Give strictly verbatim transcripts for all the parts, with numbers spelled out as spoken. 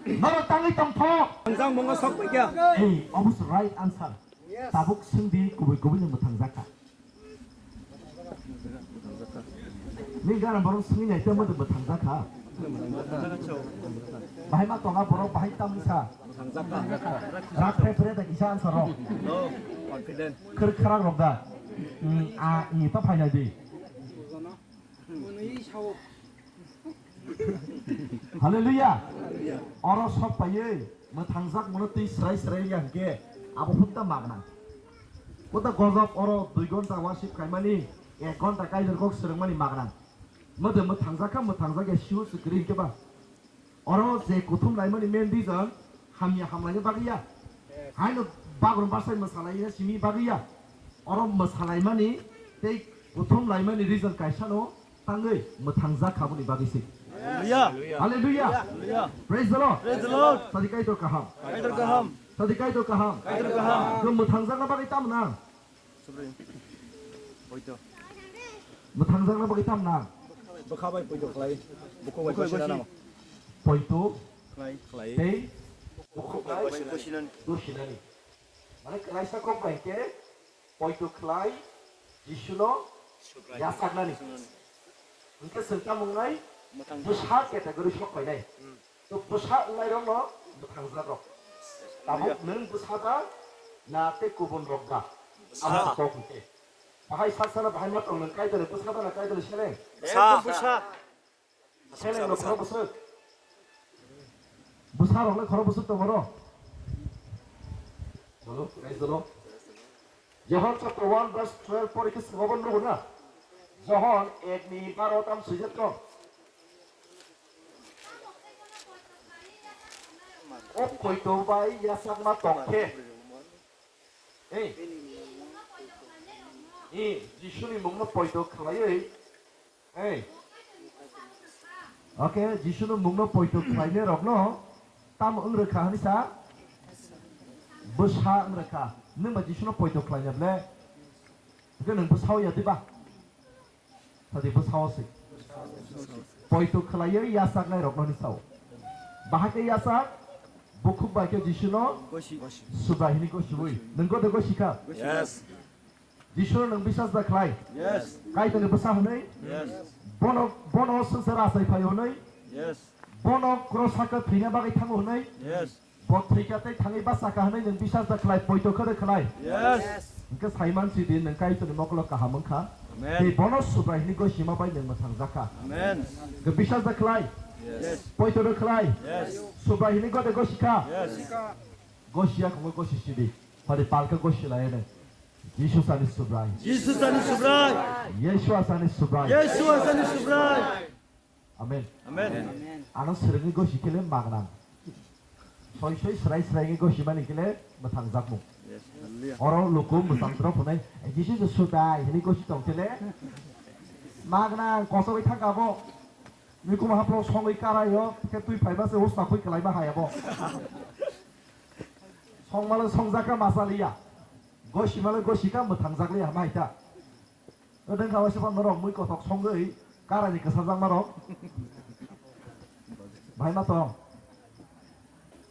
Norok tangwi tongtho. Thangjak mungo sok paikha. Ei, obo se right answer. Tabuk swngdi kubui kubui no mwthangjak kha. Ni gana borok swngwi nai tamo de mwthangjak kha. Bahai ma tonga borok bahai tamni sa. Rak phre phre da kisa answer rok. Khir kharak rok da. Mm, a, ni ta phainai di. Hallelujah. Oro sok paiwi mwthangjak mano twi srai srai ya hwnkhe abo hutta magna. Kota gojok oro dui gonta worship khaimani, ek gonta Kaitor kok swrwngmani magna. Mode mwthangjak kha, mwthangjak ya siu se kwrwi hwnkhe ba. Oro je kuthum laimani main reason hamya hamlaina bagwi ya. Haino bagrum basai mwsalaina simi bagwi ya. Oro mwsalaimani tei kuthum laimani reason kaisano tangwi mwthangjak kha boni bagwi se. Hallelujah. Hallelujah. Hallelujah. Praise the Lord. Praise the Lord. Sadi Kaitor kaham. Kaitor kaham. Sadi Kaitor kaham. Kaitor kaham. Khe mwthangjakna bagwi tamo nang? Poito. Mwthangjakna bagwi tamo nang? Bwkha bai poito khlai. Bukhuk bai gosi nang. Poito. Khlai. Khlai. Tei bukhuk bai gosi nang. Gosi nani. Mane klaisa kok bai khe poito khlai Jisuno yasaknani. Hwnkhe chwng tamo wngnai? Mwthang bwsa category sok painai. Hmm. To bwsa wngnairokno mwthangjakrok. Tabuk nwng bwsa da na tei kubun rok da? Bwsa. Abo kok hwnkhe. Bahai saksano bahai ma tong nwng Kaitorni bwsa da na Kaitorni seleng? Bwsa. Ekdom bwsa. Seleng rok khoro bwswk. Bwsa rok le khoro bwswk tongo ro. Bolo, praise the Lord. Johon chapter one verse twelve pori khe swngo bo nugo na. Johon ek ni baro tam swijak tong. O poito bai yasakma tong khe. Ei. Ei, Jisuni mungno poito khlaiwi. Ei. Okay, Jisuni mungno poito khlainai rokno tam wng rwkha hwnwi sa? Bwsa wng rwkha. Nwng ba Jisuno poito khlaina ble? Hwnkhe nwng bwsao ya diba? Sadi bwsao se. Poito khlaiwi yasaknai rokno hwnwi sao. Bahai khe yasak, bukhuk bai khe Jisuno Gosi. Subrai hwnwi gosiwi. Nwng gode gosi kha? Yes. Jisuno nwng bisas da khlai? Yes. Kaitorni bwsa hwnwi? Yes. Bono, bono swngchar achai phaio hwnwi? Yes. Bono krosa khe thwina bagwi thango hwnwi? Yes. Bo thwikha tei thangwi bachakha hwnwi nwng bisas da khlai, poito khe rw khlai? Yes. Hwnkhe saiman sidi nwng Kaitorni mokolo kaham wngkha. Amen. Tei bono Subrai hwnwi gosima bai nwng mwthangjakha. Amen. Hwnkhe bisas da khlai? Yes. Poito rw khlai? Yes. Subrai hwnwi gode gosikha? Yes. Gosiya khungwi gosi sidi. Phadi palka gosi laiya nwng. Jisu sani Subrai. Jisu sani Subrai. Yeshua sani Subrai. Yeshua sani Subrai. Amen. Amen. Ano swrwngwi gosi khe le magna. Soi soi srai srai wngwi gosi mani khe le mwthangjakmung. Yes. Hallelujah. Oro luku mwchang tro phunai, "Jisu Jisu dai," hwnwi gosi tong khe le magna kosogwi thangka bo. Mikuma hapro songwi karaio, khe twi phaima se usna khui kwlaima hai abo. Songmalo songjak kha ma chaliya. Gosimalo gosika mwthangjak liya ma hai ta. Odeng kha waisa phano norok mui kothok songwi karani kwsajakma rok. Bahai ma tong.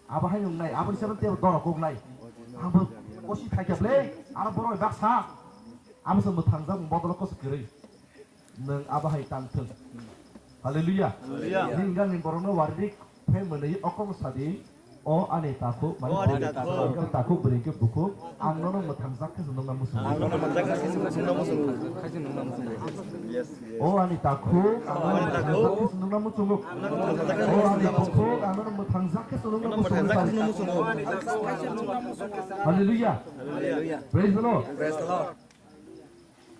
Abo hai nungnai, abo ni sabo tebo dorok koknai. Abo kosi thaikyap le, aro borok baksa. Abo se mwthangjak bodolo kosi kwrwi. Nwng abo hai tang thung. Hallelujah. Hallelujah. Nini gani borokno waririk phe mwnwi okong sadi. O ani takhuk, mane o ani takhuk, takhuk bwrwi khe bukhuk, ang nono mwthangjak khe se nukna muchungo. Ang nono mwthangjak khe se nukna muchungo. Yes, yes. O ani takhuk, ang nono mwthangjak khe se nukna muchungo. O ani bukhuk, ang nono mwthangjak khe se nukna muchungo. Hallelujah. Hallelujah. Praise the Lord. Praise the Lord.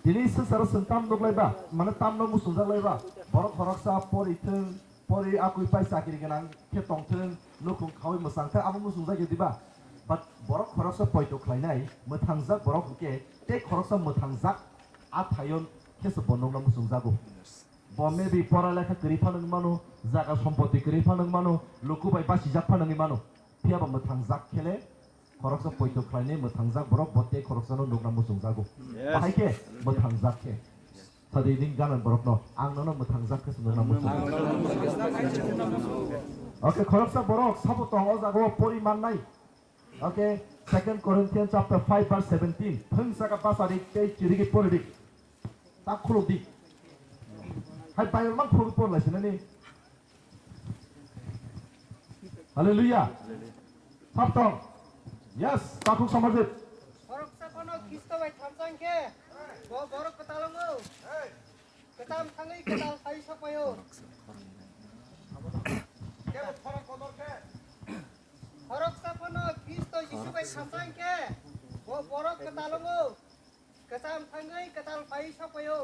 Tini swngcharo chwng tam nuklaiba, mane tamno muchungjak laiba, borok khoroksa pori thung, pori akui pai chakri gwnang khe tongthung, nukhung khaui mwchang thung, abo muchungjak ya diba? But borok khoroksa poito khlainai, mwthangjak borok hwnkhe tei khoroksa mwthangjak a thaio khe se bo nukna muchungjago. Bo maybe pora lekha kwrwi phano wngwi mano, jaga sompoti kwrwi phano wngwi mano, luku bai bachijak phano wngwi mano. Phiya ba mwthangjak khe le khoroksa poito khlainai mwthangjak borok bo tei khoroksano nukna muchungjago. Yes. Bahai khe mwthangjak khe. Sadi ning gana borokno, "Ang nono mwthangjak khe se nukna muchungo." Okay, khoroksa borok sabo tong o jaga o pori mannai. Okay, Second Corinthians chapter five verse seventeen. Thung saka basa dik tei chirigi pori dik. Tak khuluk dik. Hai Bible mang khuluk por lai sinani. Hallelujah. Sab tong. Yes, takhuk samajit. Khoroksa phano Khristo bai thamsa hwnkhe, bo borok kwtal wngo. Kwtal thangwi kwtal phai sokphaio. Khoroksa phano Khristo Jisu bai thamsa hwnkhe, bo borok kwtal wngo. Kwtal thangwi kwtal phai sokphaio.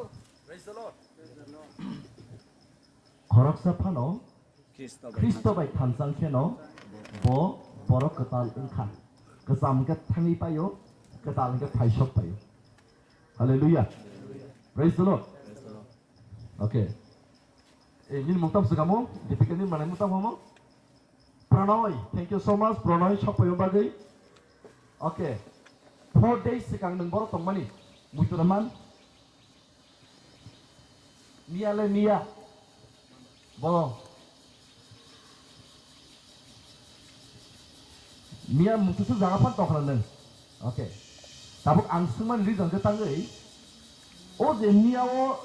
Khoroksa phano Khristo bai thamsa kheno bo borok kwtal wngkha. Kwcham khe thangwi paio, kwtal khe phaisok paio. Hallelujah. Praise the Lord. Okay. Eh, nini mungtam swkamo, Dipika ni manai mungtam homo. Pranay, thank you so much, Pranay, sokpaio bagwi. Okay. Four days swkang nwng borok tongmani, muitu rwman. Miya le miya. Bo. Miya mungtwswk jaga phan tokra nwng. Okay. Tabuk ang swngmani reason khe tangwi. O je miya o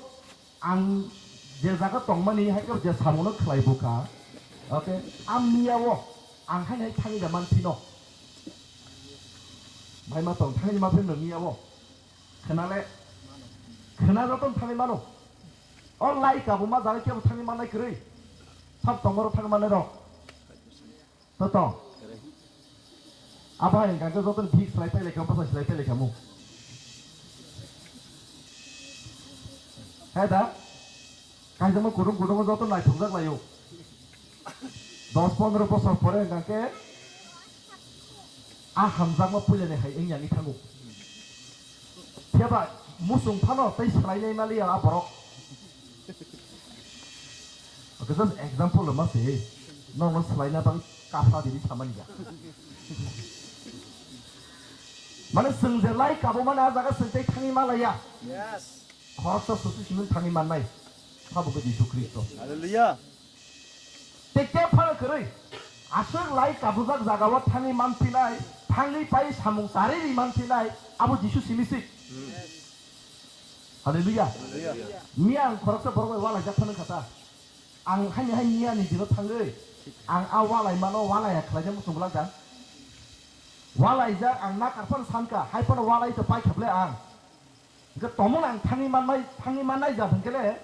ang je jaga tongmani hai khe je samono khlai bukha. Okay. Ang miya o ang hai hai thangwi da man phino. Bai ma tong thangwi ma phino miya o. Khwnale, khwna joto thangwi mano. O lai kabuma jaga kebo thangwi mannai kwrwi. Sab tongmoro thangwi mannai rok. Toto. Abo hai hwnkha khe joto bhik slai pailai kha, bwsai slai pailai kha mu. Hai da? Kaijama kudung kudung joto naithokjak laio. Dos pondro bosor pore hwnkha khe a hamjakma puilani hai wngya wngwi thango. Phiya ba musung phano tei swlainai maliya a borok. Okay, just example ma se, nokno swlaina bagwi kapha dini samani ya. Mane chwng je lai kabo mane a jaga chwng tei thangwi malaya. Yes. Khoroksa susu simi thangwi mannai. Sabo khe Jisu Khristo. Hallelujah. Tei khe phano kwrwi. Aswk lai kabujak jagao thangwi manphinai, thangwi pai samung charwi ri manphinai, abo Jisu simi si. Hallelujah. Hallelujah. Miya ang khoroksa borok bai walaijak phano kha ta. Ang haini hai miya ni dino thangwi. Ang a walaimano walaiya khlaina muchung glak da. Walaijak ang nakar phano sankha, hai phano walai to pai khaple ang. Hingke tomon ang thangwi manmai, thangwi mannai ja hingke le,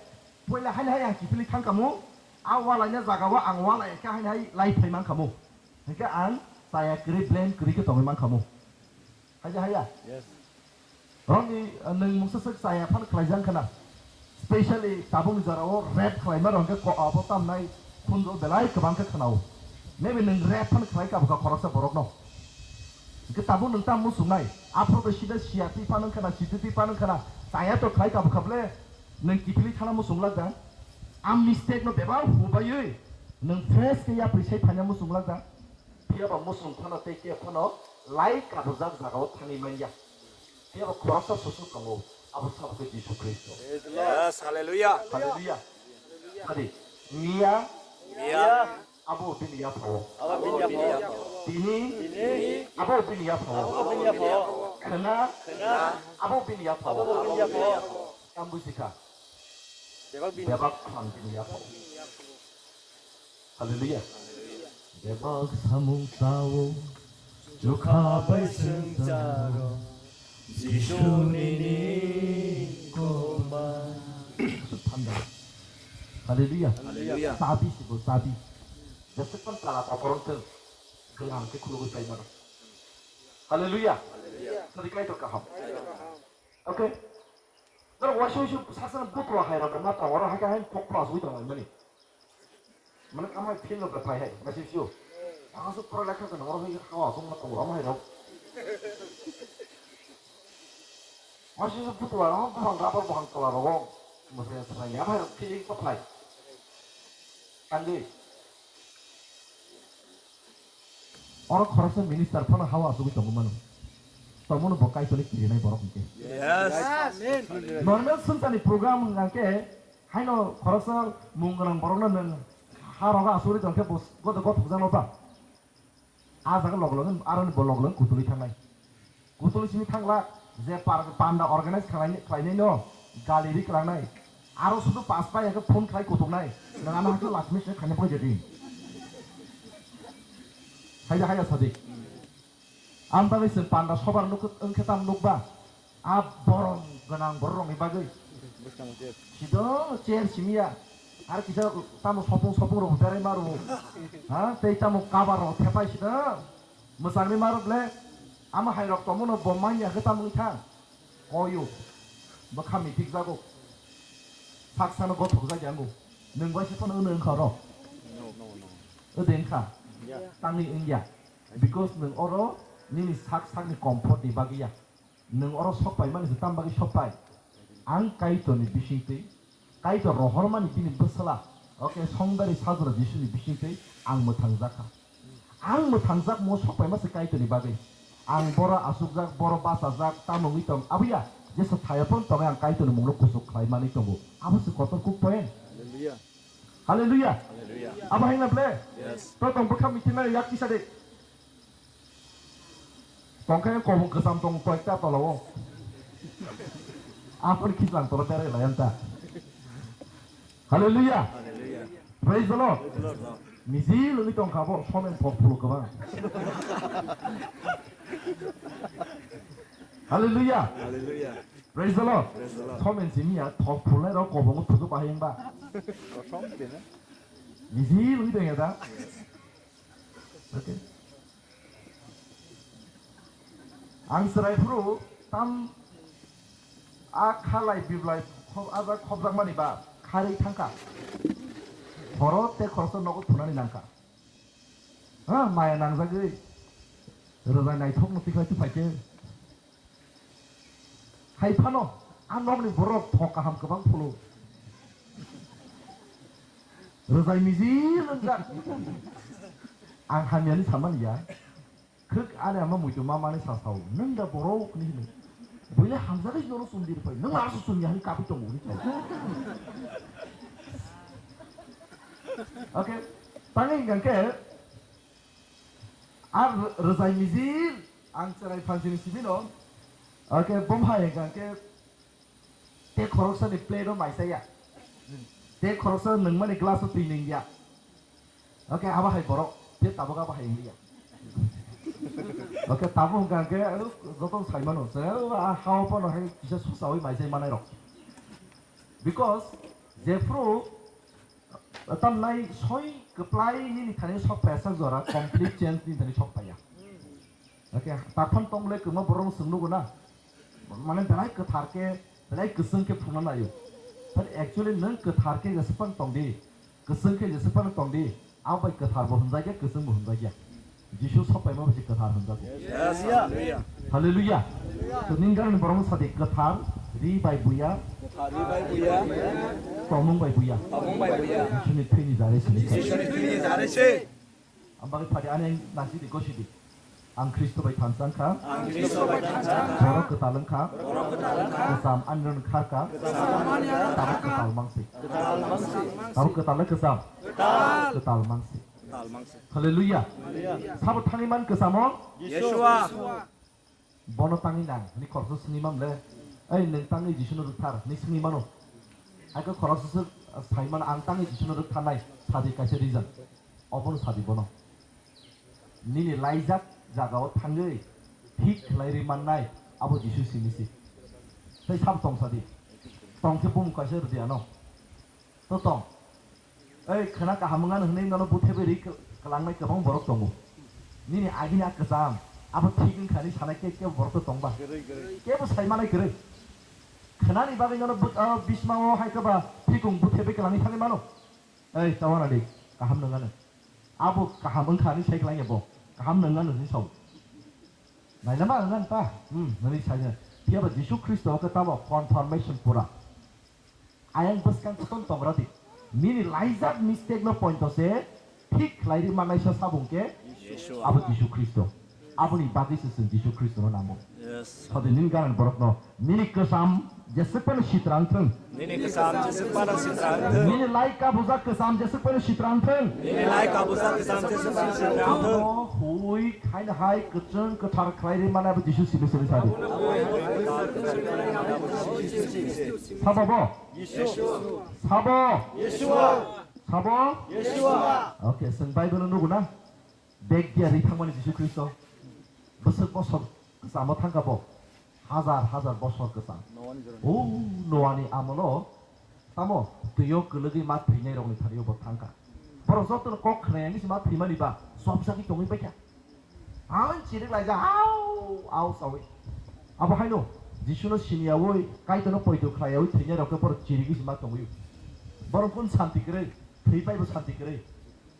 poila haini hai ang kiphilwi thangkhamu, a walaina jagao ang walai khe haini hai lai phai mankhamu. Hingke ang chaya kwrwi, blame kwrwi khe tongwi mankhamu. Hai ja haya? Yes. Romni, uh, nwng mungsa swk chaya phano khlaijak khna. Specially tabukni jorao rape khlaima rok hingke ko-, abo tamnai khunjo belai kwbang khe khnao. Maybe nwng rape phano khlai kabukha khoroksa borokno. Hingke tabuk nwng tamo muchungnai? Aphuru bai sida siya twi phano wngkhana, sitwi twi phano wngkhana, chaya to khlai kabukha ble, nwng kiphilwi thana muchunglak da? A mistake no bebak hubaiwi nwng fresh khe yapri sai phaina muchunglak da? Phiya ba muchung phano tei khe phano lai kabujak jagao thangwi manya. Phiya ba khoroksa susuk tongo, abo sabo khe Jisu Khristo. Yes, hallelujah. Hallelujah. Adi, miya, miya, abo bini yaphao. Abo bini yaphao. Tini, tini, abo bini yaphao. Abo bini yaphao. Khna, khna, abo bini yaphao. Abo bini yaphao. Ang bujikha. Bebak bini. Bebak kham bini yaphao. Hallelujah. Bebak samung tao, chukha bai swngjaro, Jisu nini koba. Thanda. Hallelujah. Hallelujah. Sabi sibo sabi. Jesukman kala paporon teng. Gelang ke khulugui pai mano. Hallelujah. Hallelujah. Sadi kai to kaham. Okay. Nang waisa waisa saksa butua hai rok ma tong oro hai ka hai pok plus wi tong mani. Mane kamai feel no pai hai masi sio. Ang su pura lekha kan oro hai hawa sung ma tong oro hai rok. Masi su butua ro buhang raba buhang tola ro. Masa yang serai ya hai rok feeling supply. Tangdi. Oro khoroksa minister phano hao asugwi tongo mano. Tomono bo Kaitorni kirinai borok hwnkhe. Yes. Amen. Normal swngcharni program hwnkhe haino khoroksa mung gwnang borokno nwng Harogo asuri tongkhe bus goto gothok jano ba. A jaga log log aroni bo log log kutuli thangnai. Kutuli simi thangla je par-, panda organize khlainai, khlainai no gali ri klangnai. Aro sudu pas pai eke phone khlai kutuknai. Nang ano hakhe last minute khaina poi jadi. Haida haya sadi. Amtani se panda sobar nuk wngkhe tam nukba. A borom gwnang bororokni bagwi. Bwskang chair. Sido chair simiya. Ar kisa tamo sopung sopung rok berai maru. Ha, tei tamo cover rok thepai sido. Mwsangni maru ble. Ama hai rok tomono bo manya khe tamo wngkha. Koyu. Bwkha mitik jago. Saksano gothok jagya ango. Nwng bai se phano wngkha oro. No, no, no. Ode wngkha. Yeah. Tangwi wngya. Because nwng oro nini sak sakni comfort ni bagwi ya. Nwng oro sok paimani se tam bagwi sok pai? Ang Kaitorni bisingtwi, Kaitor rohormani bini bwsala, okay, songdari sajora Jisuni bisingtwi ang mwthangjakha. Ang mwthangjak mo sok paima se Kaitorni bagwi. Ang boro asukjak, boro bachajak, tamo wngwi tong, abuya, jesa thayapon tongnai ang Kaitorni mungno kuchuk khlai manwi tongo. Abo se kotor kuk point. Hallelujah. Hallelujah. Hallelujah. Abo hai na ble? Yes. To tong bwkha mithi na yak kisa de. Tongkhe kobong kwcham tong koyekta tolao. Aphor khichlang tolo berai lai anta. Hallelujah. Hallelujah. Praise the Lord. Praise the Lord. Mijil wngwi tongkha bo somen thok phuluk kwbang. Hallelujah. Hallelujah. Praise the Lord. Praise the Lord. Somen simi ya thok phulnai rok kobongo thuju bahai wngba. Kosom tene. Mijil wngwi tongya da. Okay. Ang chwrai phuru tam a khalai biblai khob-, a jak khobjakmani ba kharwi thangkha. Khoro tei khoroksa nogo thunani nangkha. Ha, maya nangjagwi rwjai naithokno tikhlai tuphaikhe. Hai phano a nokni borok thok kaham kwbang phulu. Rwjai mijil wngjak. Ang hamyani samani ya. Khwk ani ama muitu ma mani sa sao. Nwng da borok ni hino. Buile hamjagwi nono chumdi rwphai. Nwng ma aso chumya hani kapi tongo hini sao. Okay. Tangwi hingkha khe, ar rwjai mijil ang chwrai phansini sibino. Okay, bom hai hingkha khe tei khoroksa ni plate o maisa ya. Tei khoroksa nungmani glass o twi nung ya. Okay, abo hai borok, tei tabuk abo hai wngya. Okay, tabuk hingkha khe, joto sai mano, se, ah, ha o pono hai kisa susawi maisai manai rok. Because, jephru, Tamnai soi kwplai nini thani sok paiya sak jora complete change nini thani sok paiya. Okay, takhon tong le kwma borok swng nugo na. Mane belai kwthar khe, belai kwchwng khe phunukna naio. But actually nwng kwthar khe jeswk phano tong di, kwchwng khe jeswk phano tong di, abo bai kwthar bo hwnjakya, kwchwng bo hwnjakya. Jisu sopaima bai se kwthar hwnjago. Yes, hallelujah. Hallelujah. To nini gana ni borok sadi kwthar ri bai buya. Kwthar ri bai buya. Tomung bai buya. Tomung bai buya. Jisuni thwini jare sini. Jisuni thwini jare se. Ang bagwi phadi ani nasi di gosi di. Ang Khristo bai thansa wngkha. Ang Khristo bai thansa wngkha. Borok kwtal wngkha. Borok kwtal wngkha. Kwcham ani rwng kharkha. Kwcham ani rwng kharkha. Tabuk kwtal mangsi. Kwtal mangsi. Tabuk kwtal le kwcham. Kwtal. Kwtal mangsi. Hallelujah. Sabo thangwi man kwchamo? Yeshua. Bono tangwi nang, hwnwi khoroksa swngwi man le. Ei, nwng tangwi Jisuno rwkthar, hwnwi swngwi mano. Haikhe khoroksa swk sai mano, ang tangwi Jisuno rwktharnai, sadi kaisa reason. Obono sadi bono. Nini laijak jagao thangwi thik khlai rwi mannai, abo Jisu simi si. Tei sabo tong sadi. Tong khe bumung kaisa rwdi ano. To tong. Ei, khwna kaham wngano hwnwi nono buthebwi ri kl-, kwlangnai kwbang borok tongo. Nini agini a kwcham, abo thik wngkha hinwi sanai khe, kebo borok to tongba. Kwrwi, kwrwi. Kebo sai manai kwrwi. Khwnani bagwi nono bwk-, ah, bismao hai khe ba thikung buthebwi kwlangwi thangwi mano. Ei, tawana di, kaham nwngnano. Abo kaham wngkha hinwi sai kwlangya bo. Kaham nwngnano hinwi sao. Nailama wngkha ta? Hmm, hinwi saino. Phiyaba Jisu Khristo khe tamo confirmation pura. Ayang bwskang kotor tongra di. Nini laijak mistake no pointo se thik khlai ri manaisa sabung khe Yeshua. Abo Jisu Khristo. Aboni bagwi se chwng Jisu Khristo no nango. Sadi nini garan borokno. Nini kwcham jeswk phano sitra wng thung. Nini kwcham jeswk phano sitra wng thung. Nini lai kabujak kwcham jeswk phano sitra wng thung. Nini lai kabujak kwcham jeswk phano sitra wng thung. Abono hui khaina hai kwchwng kwthar khlai ri mane abo Jisu simi simi sadi. Sabo bo? Sabo? Sabo? Okay, chwng Bible-o nugo na? Bek dia ri thangmani Jisu Khristo. Bwswk bosor kwchamo thangkha bo. Hazar hazar bosor kwcham. O Noani amolo tamo twiyo kwlwgwi ma thwinairokni thani-o bo thangkha. Borok jotono kok khna ya wngwi se ma thwimani ba chopjagwi tongwi baikha. Ang chirik laijak, au, au saui. Abo haino Jisuno siniyaui, Kaitorno poito khlaiyaui thwinairok khe borok chirigwi se ma tongwi. Borok kunu santi kwrwi, thwi paibo santi kwrwi.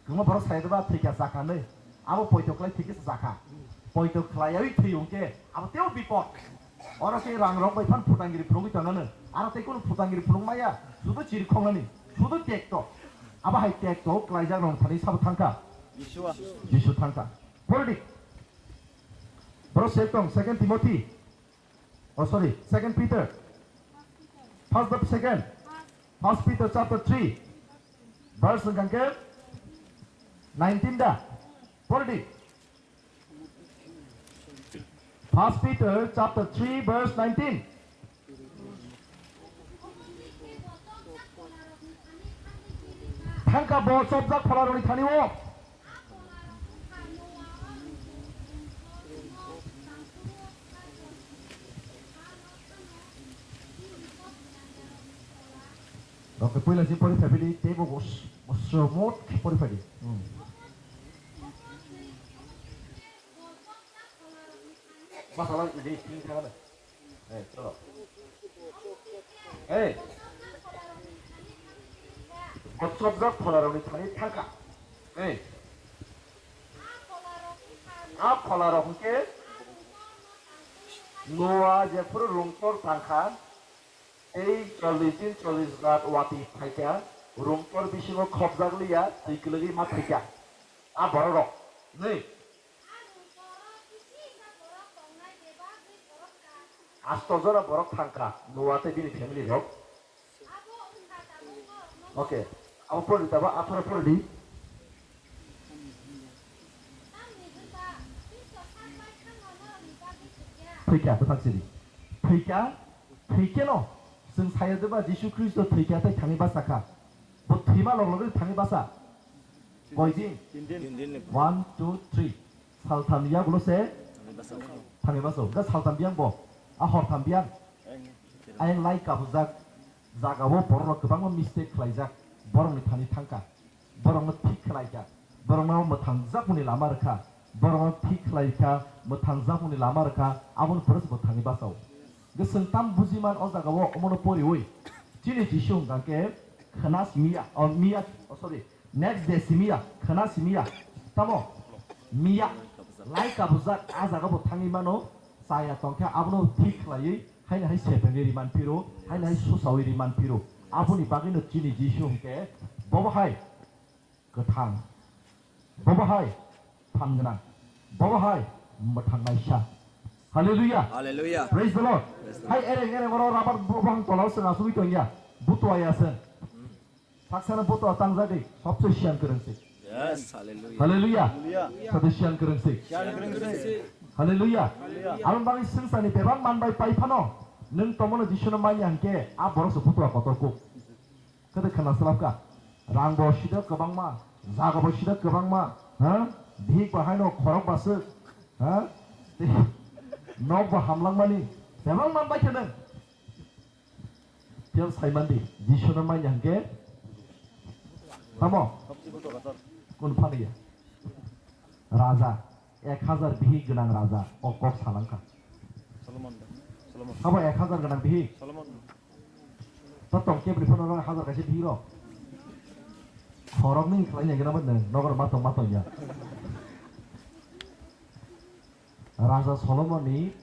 Kwbangma borok sai rwba thwikha chakha hinwi. Abo poito khlai thwikhe se chakha. Poito khlaiyaui thwi hwnkhe abo teibo bipot. Oro khe rang rok bai phano phutangiri phunugwi tongnani. Aro tei kunu phutangiri phunuk maya. Sudo chiri khongnani. Sudo tekto. Abo hai tekto kwlaijak rong thani sabo thangkha. Jisu thangkha. Pordi. Bro sek tong, Second Timothy. Oh, sorry, Second Peter. First of second. First Peter chapter three. Verse hwnkha khe nineteen da. Pordi. First Peter chapter three verse nineteen. Thangkha bo chopjak pholarokni thani-o. Okay, puila je pori phaidi, teibo gos-, gosomot khe pori phaidi. Hmm. Masala ini tingkang ada. Eh, cholo. Eh. Gosokjak pholarokni thani thangkha. Eh. A pholarok hwnkhe Noa jephuru rungtor tangkha, tei chollish din chollish rat watwi phaikha, rungtor bisingo khopjak liya, twi kwlwgwi ma thwikha. A bororok. Nwi. Asto jora borok thangkha, Noa tei bini family rok. Okay, abo pori tabo atharo pori di. Thwikha, bwthak siri. Thwikha, thwikha no. Chwng saya deba Jisu Khristo thwikha tei thangwi bachakha. Bo thwima log logwi thangwi bacha. Koi din? Tin din. One, two, three. Saltham yagulo se thangwi baso. Ga saltham biyang bo. A hortham biyang. Ayang lai kabujak. Jaga o borok rok kwbangma mistake khlaijak. Borok ni thani thangkha. Borok no thik khlaikha. Borok no mwthang jakmani lama rwkha. Borok no thik khlaikha. Mwthang jakmani lama rwkha. Aboni pore se bo thangwi basao. Ga chwng tam bujiman o jaga o omono poriwi. Chini Jisu hwnkha khe khna simiya. O miya. Oh, sorry. Next day simiya, khna simiya, tamo miya, lai kabujak a jaga bo thangwi mano, chaya tongkhe abono thik khlaiwi, haino hai sepengwi riman phiro, haino hai susawi riman phiro. Aboni bagwino chini Jisu hwnkhe bobo hai kwthang, bobo hai phan gwnang, bobo hai mwthang naisa. Hallelujah. Hallelujah. Praise the Lord. Praise the Lord. Hai ereng ereng oro rabar bo-, bohang tolao chwng asugwi tongya, butuaya chwng. Saksano buto tangjadi, sobse siyan kwrwngsi. Yes, hallelujah. Hallelujah. Hallelujah. Sobse siyan kwrwngsi. Siyan kwrwngsi. Hallelujah. Hallelujah. Aboni bagwi swngcharni bebak manbai pai phano, nwng tomono Jisuno manya hwnkhe, a borok se buto kotor kuk. Kede khna swlapka. Rang bo sida kwbangma, jaga bo sida kwbangma, ha? Bihik bo haino khorok baswk, ha? Tei nok bo hamlangmani, bebak manbai khe nwng. Phiya sai mandi, Jisuno manya hwnkhe tamo? Kun phaniya? Raja, ek hazar bihik gwnang raja, o kok salangkha. Solomon da. Solomon. Abo ek hazar gwnang bihik? Solomon. To tong kebri phano rok hazar kaisa bihik rok? Khorok nini khlai nai gwnang nwng, nogor matong matong ya. Raja Solomonni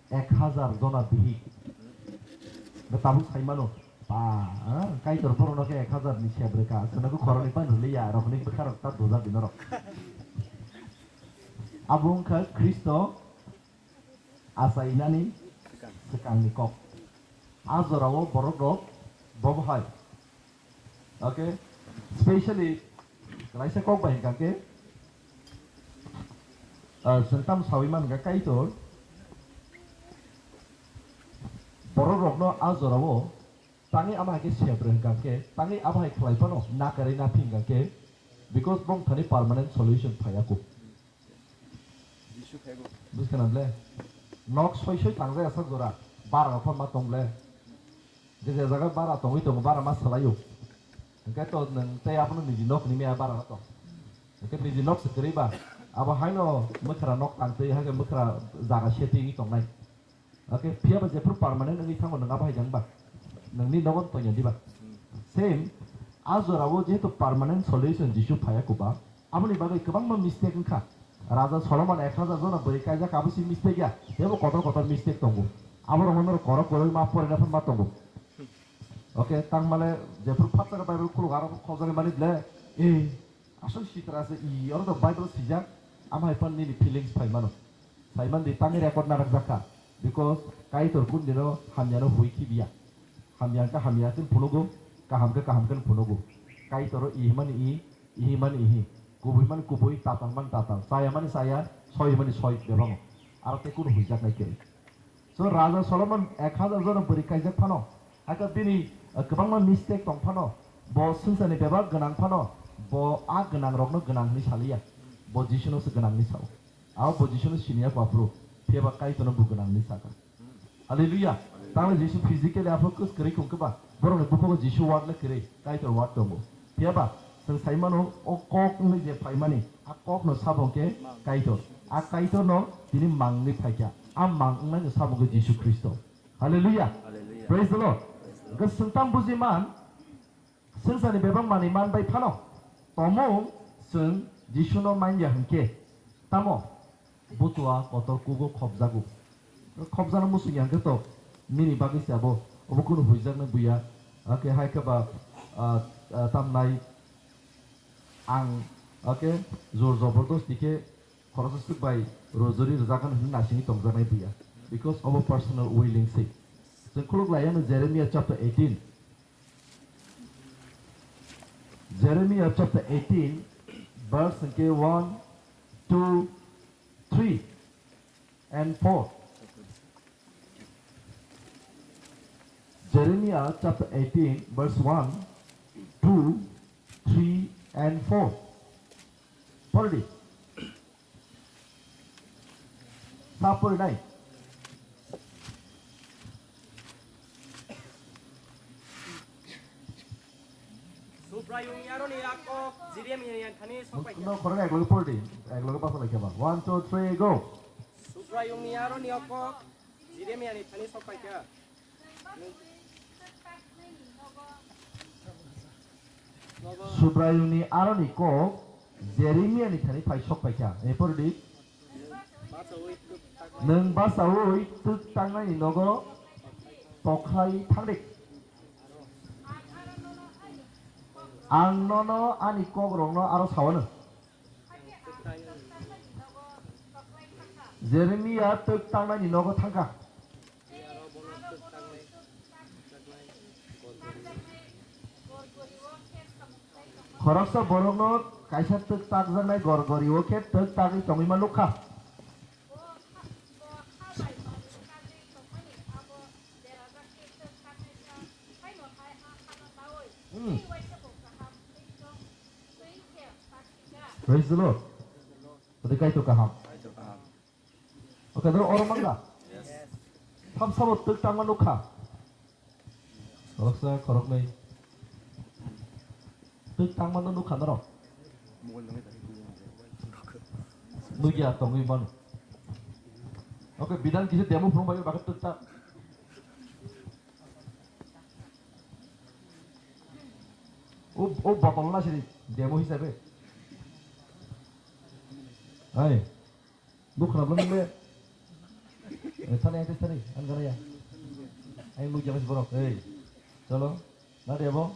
ek hazar jona bihik. Be tabuk sai mano, ba, ah, Kaitor borokno khe ek hazar ni sebreka, chwngno khe khoroknwi pan rwliya, rokni bwkha rok ta doja di norok. Abo wngkha Khristo Achainani swkangni kok. A jorao borok rok bo hai. Okay? Specially, kaisa kok bai hwnkha khe, ah, chwng tamo sawi man hwnkha Kaitor, borok rokno a jorao tangwi abo hai khe sep rw hwnkha khe, tangwi abo hai khlai phano na kwrwi na phi hwnkha khe, because bong thani permanent solution phaiya kuk. Buskana ble. Nok soi soi tangjaya sak jora. Bara rok ma tong ble. Je je jaga bara tongwi tongo, bara ma salaio. Hwnkhe to nwng tei abono niji nok ni maya bara tong. Hwnkhe niji nok se kwrwi ba. Abo haino mwkhra nok tang twi, hakhe mwkhra jaga setting tongnai. Okay, phiya ba jephru permanent wngwi thango nwng abo hai jang ba. Nwngni nogo tongya diba. Same, a jorao jehetu permanent solution Jisu phaiya kuba, aboni bagwi kwbangma mistake wngkha. Raja Solomon ek hajar jona bwrwi kaijak, abo si mistake ya, teibo kotor kotor mistake tongo. Abo rokno norok korok koroi ma porina phan ma tongo. Okay, tangmale jephru phatsa Bible khuluk aro khojagwi mani ble, eh, Aswk sitra se i, oro to Bible swijak, amo hai phano nini feelings phai mano. Sai man di, tangwi record narwk jak kha. Because Kaitor kun dino hamyano hui khibiya. Hamya wngkha hamya khe phunugo, kaham khe kaham khe phunugo. Kaitor o i himani i, i himani i hi. Kubui mani kubui, tatal mani tatal. Chaya mani chaya, soi himani soi, bebak. Aro tei kunu huijak nai kwrwi. So, Raja Solomon ek hajar jona bwrwi kaijak phano, hakhe bini, uh, kwbangma mistake tong phano, bo swngcharni bebak gwnang phano, bo a gwnang rokno gwnang hwnwi saliya, bo Jisuno se gwnang hwnwi sao. Abo bo Jisuno siniya aphuru, phiya ba Kaitorno bo gwnang hwnwi sakha. Hallelujah! Tamo Jisu physically aphuru kwrwi khum khe ba, borokni bukhugo Jisu word le kwrwi, Kaitor word tongo. Phiya ba, chwng sai mano, o kok wngwi je phaimani, a kokno sabo hwnkhe Kaitor. A Kaitorno tini mangwi phaikha. A mang wngnaino sabo hwnkhe Jisu Khristo. Hallelujah. Hallelujah. Praise the Lord. Praise the Lord. Hwnkhe chwng tam buji man, swngcharni bebak manwi man bai phano, tomung chwng Jisuno man ya hwnkhe, tamo butua kotor kugo khopjago. Khopjano muchung ya hwnkhe to nini bagwi se abo, obo kunu huijaknai buya. Hakhe hai khe ba, ah, ah, tamnai ang, hakhe jor jobordosti khe khoroksa swk bai rojori rwjakgani hwnwi naisingwi tongjaknai buya. Because obo personal willing se. Chwng khuluk lai ano Jeremiah chapter eighteen. Jeremiah chapter eighteen, verse hwnkhe one, two, three, and four. Jeremiah chapter eighteen, verse one, two, three, and four. Pori di. Sa pori nai. Subraiyungni aroni a kok Jeremiani thani sok pai kha. No, khorang ekloge pori di. Ekloge basa lai khe ba. One, two, three, go. Subraiyungni aroni a kok Jeremiani thani sok pai kha. Subraiyungni aroni kok Jeremiani thani phai sok pai kha. E pori di. Nwng bachaui twk tangnaini nogo tokhlai thang di. Ang nono ani kokrokno aro sawano. Jeremia twk tangnaini nogo thangkha. Khoroksa borokno kaisa twk takjaknai gorgori o khe twk tagwi tongwi ma nukha. Hmm. Praise the Lord. Tadi kaitor kaham. Kaitor kaham. Oke, doro oro mangda. Yes. Tham sabo twk tangma nukha. Khoroksa, khoroknwi. Twk tangma no nukha norok. Nugya tongwi mano. Oke, bidan kisa demo phunuk bai bakhe twk tak. O, o botol na siri demo hisabe. Hai. Bukra bang le. Eh, thani, thani, thani, ang gana ya. Ang lu jaga borok, eh. Chalo, na debo.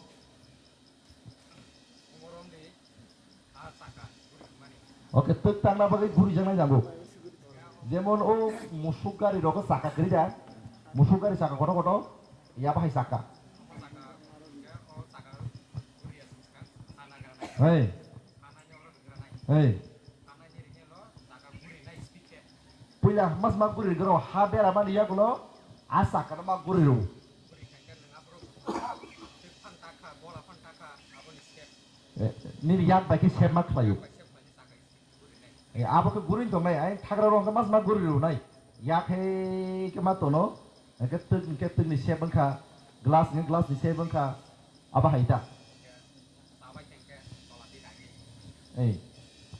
Oke, twk tangna bagwi guri jangnai jango. Jemon o musuk gari rogo chaka kwrwi da, musuk gari chaka koto koto, ya bahai chaka. Hey, hey. Puila mas ma guri gro ha bera mani yagulo, a chaka ma guri ro. Eh, nini yak bai khe sep ma khlaio. Eh, abo khe guri tongnai, ai thagra rong khe mas ma guri ro nai. Yak he khe ma tono, hingkhe twk, hingkhe twkni sep wngkha, glass ni, glass ni sep wngkha, abo hai da. Ei,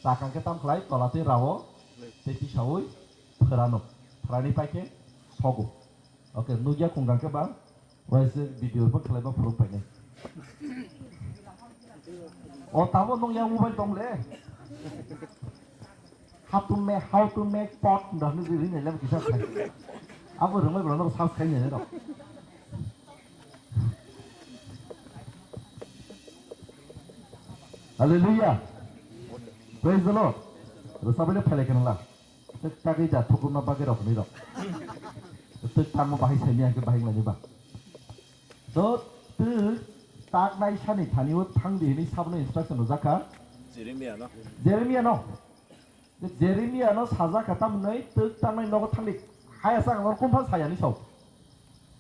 chakang khe tam khlai, tola twi rao, tei tisaui phwrano, phwrani pai khe sogo. Okay, nugya khungkang khe ba, waise video bo khlai ba phuruk painai. O tamo nung yang mobile tong le. How to make, how to make pot, dah ni rini lem kisah khai. Abo rungoi berano sas khai ni rok. Hallelujah. Praise the Lord. Rwchapwi le phailai khe nang la. Twk tagwi da thukumna bagwi rok hinwi rok. Twk tangma bahai saimya hwnkhe bahai wnglaini ba. So, twk taknai sani thani o thangdi hinwi sabno instruction rwjak kha. Jeremiah no. Jeremiah no. Jeremiah no sajak kha tamni twk tangnai nogo thangdi. Haya sa ang kumphang sayani sao.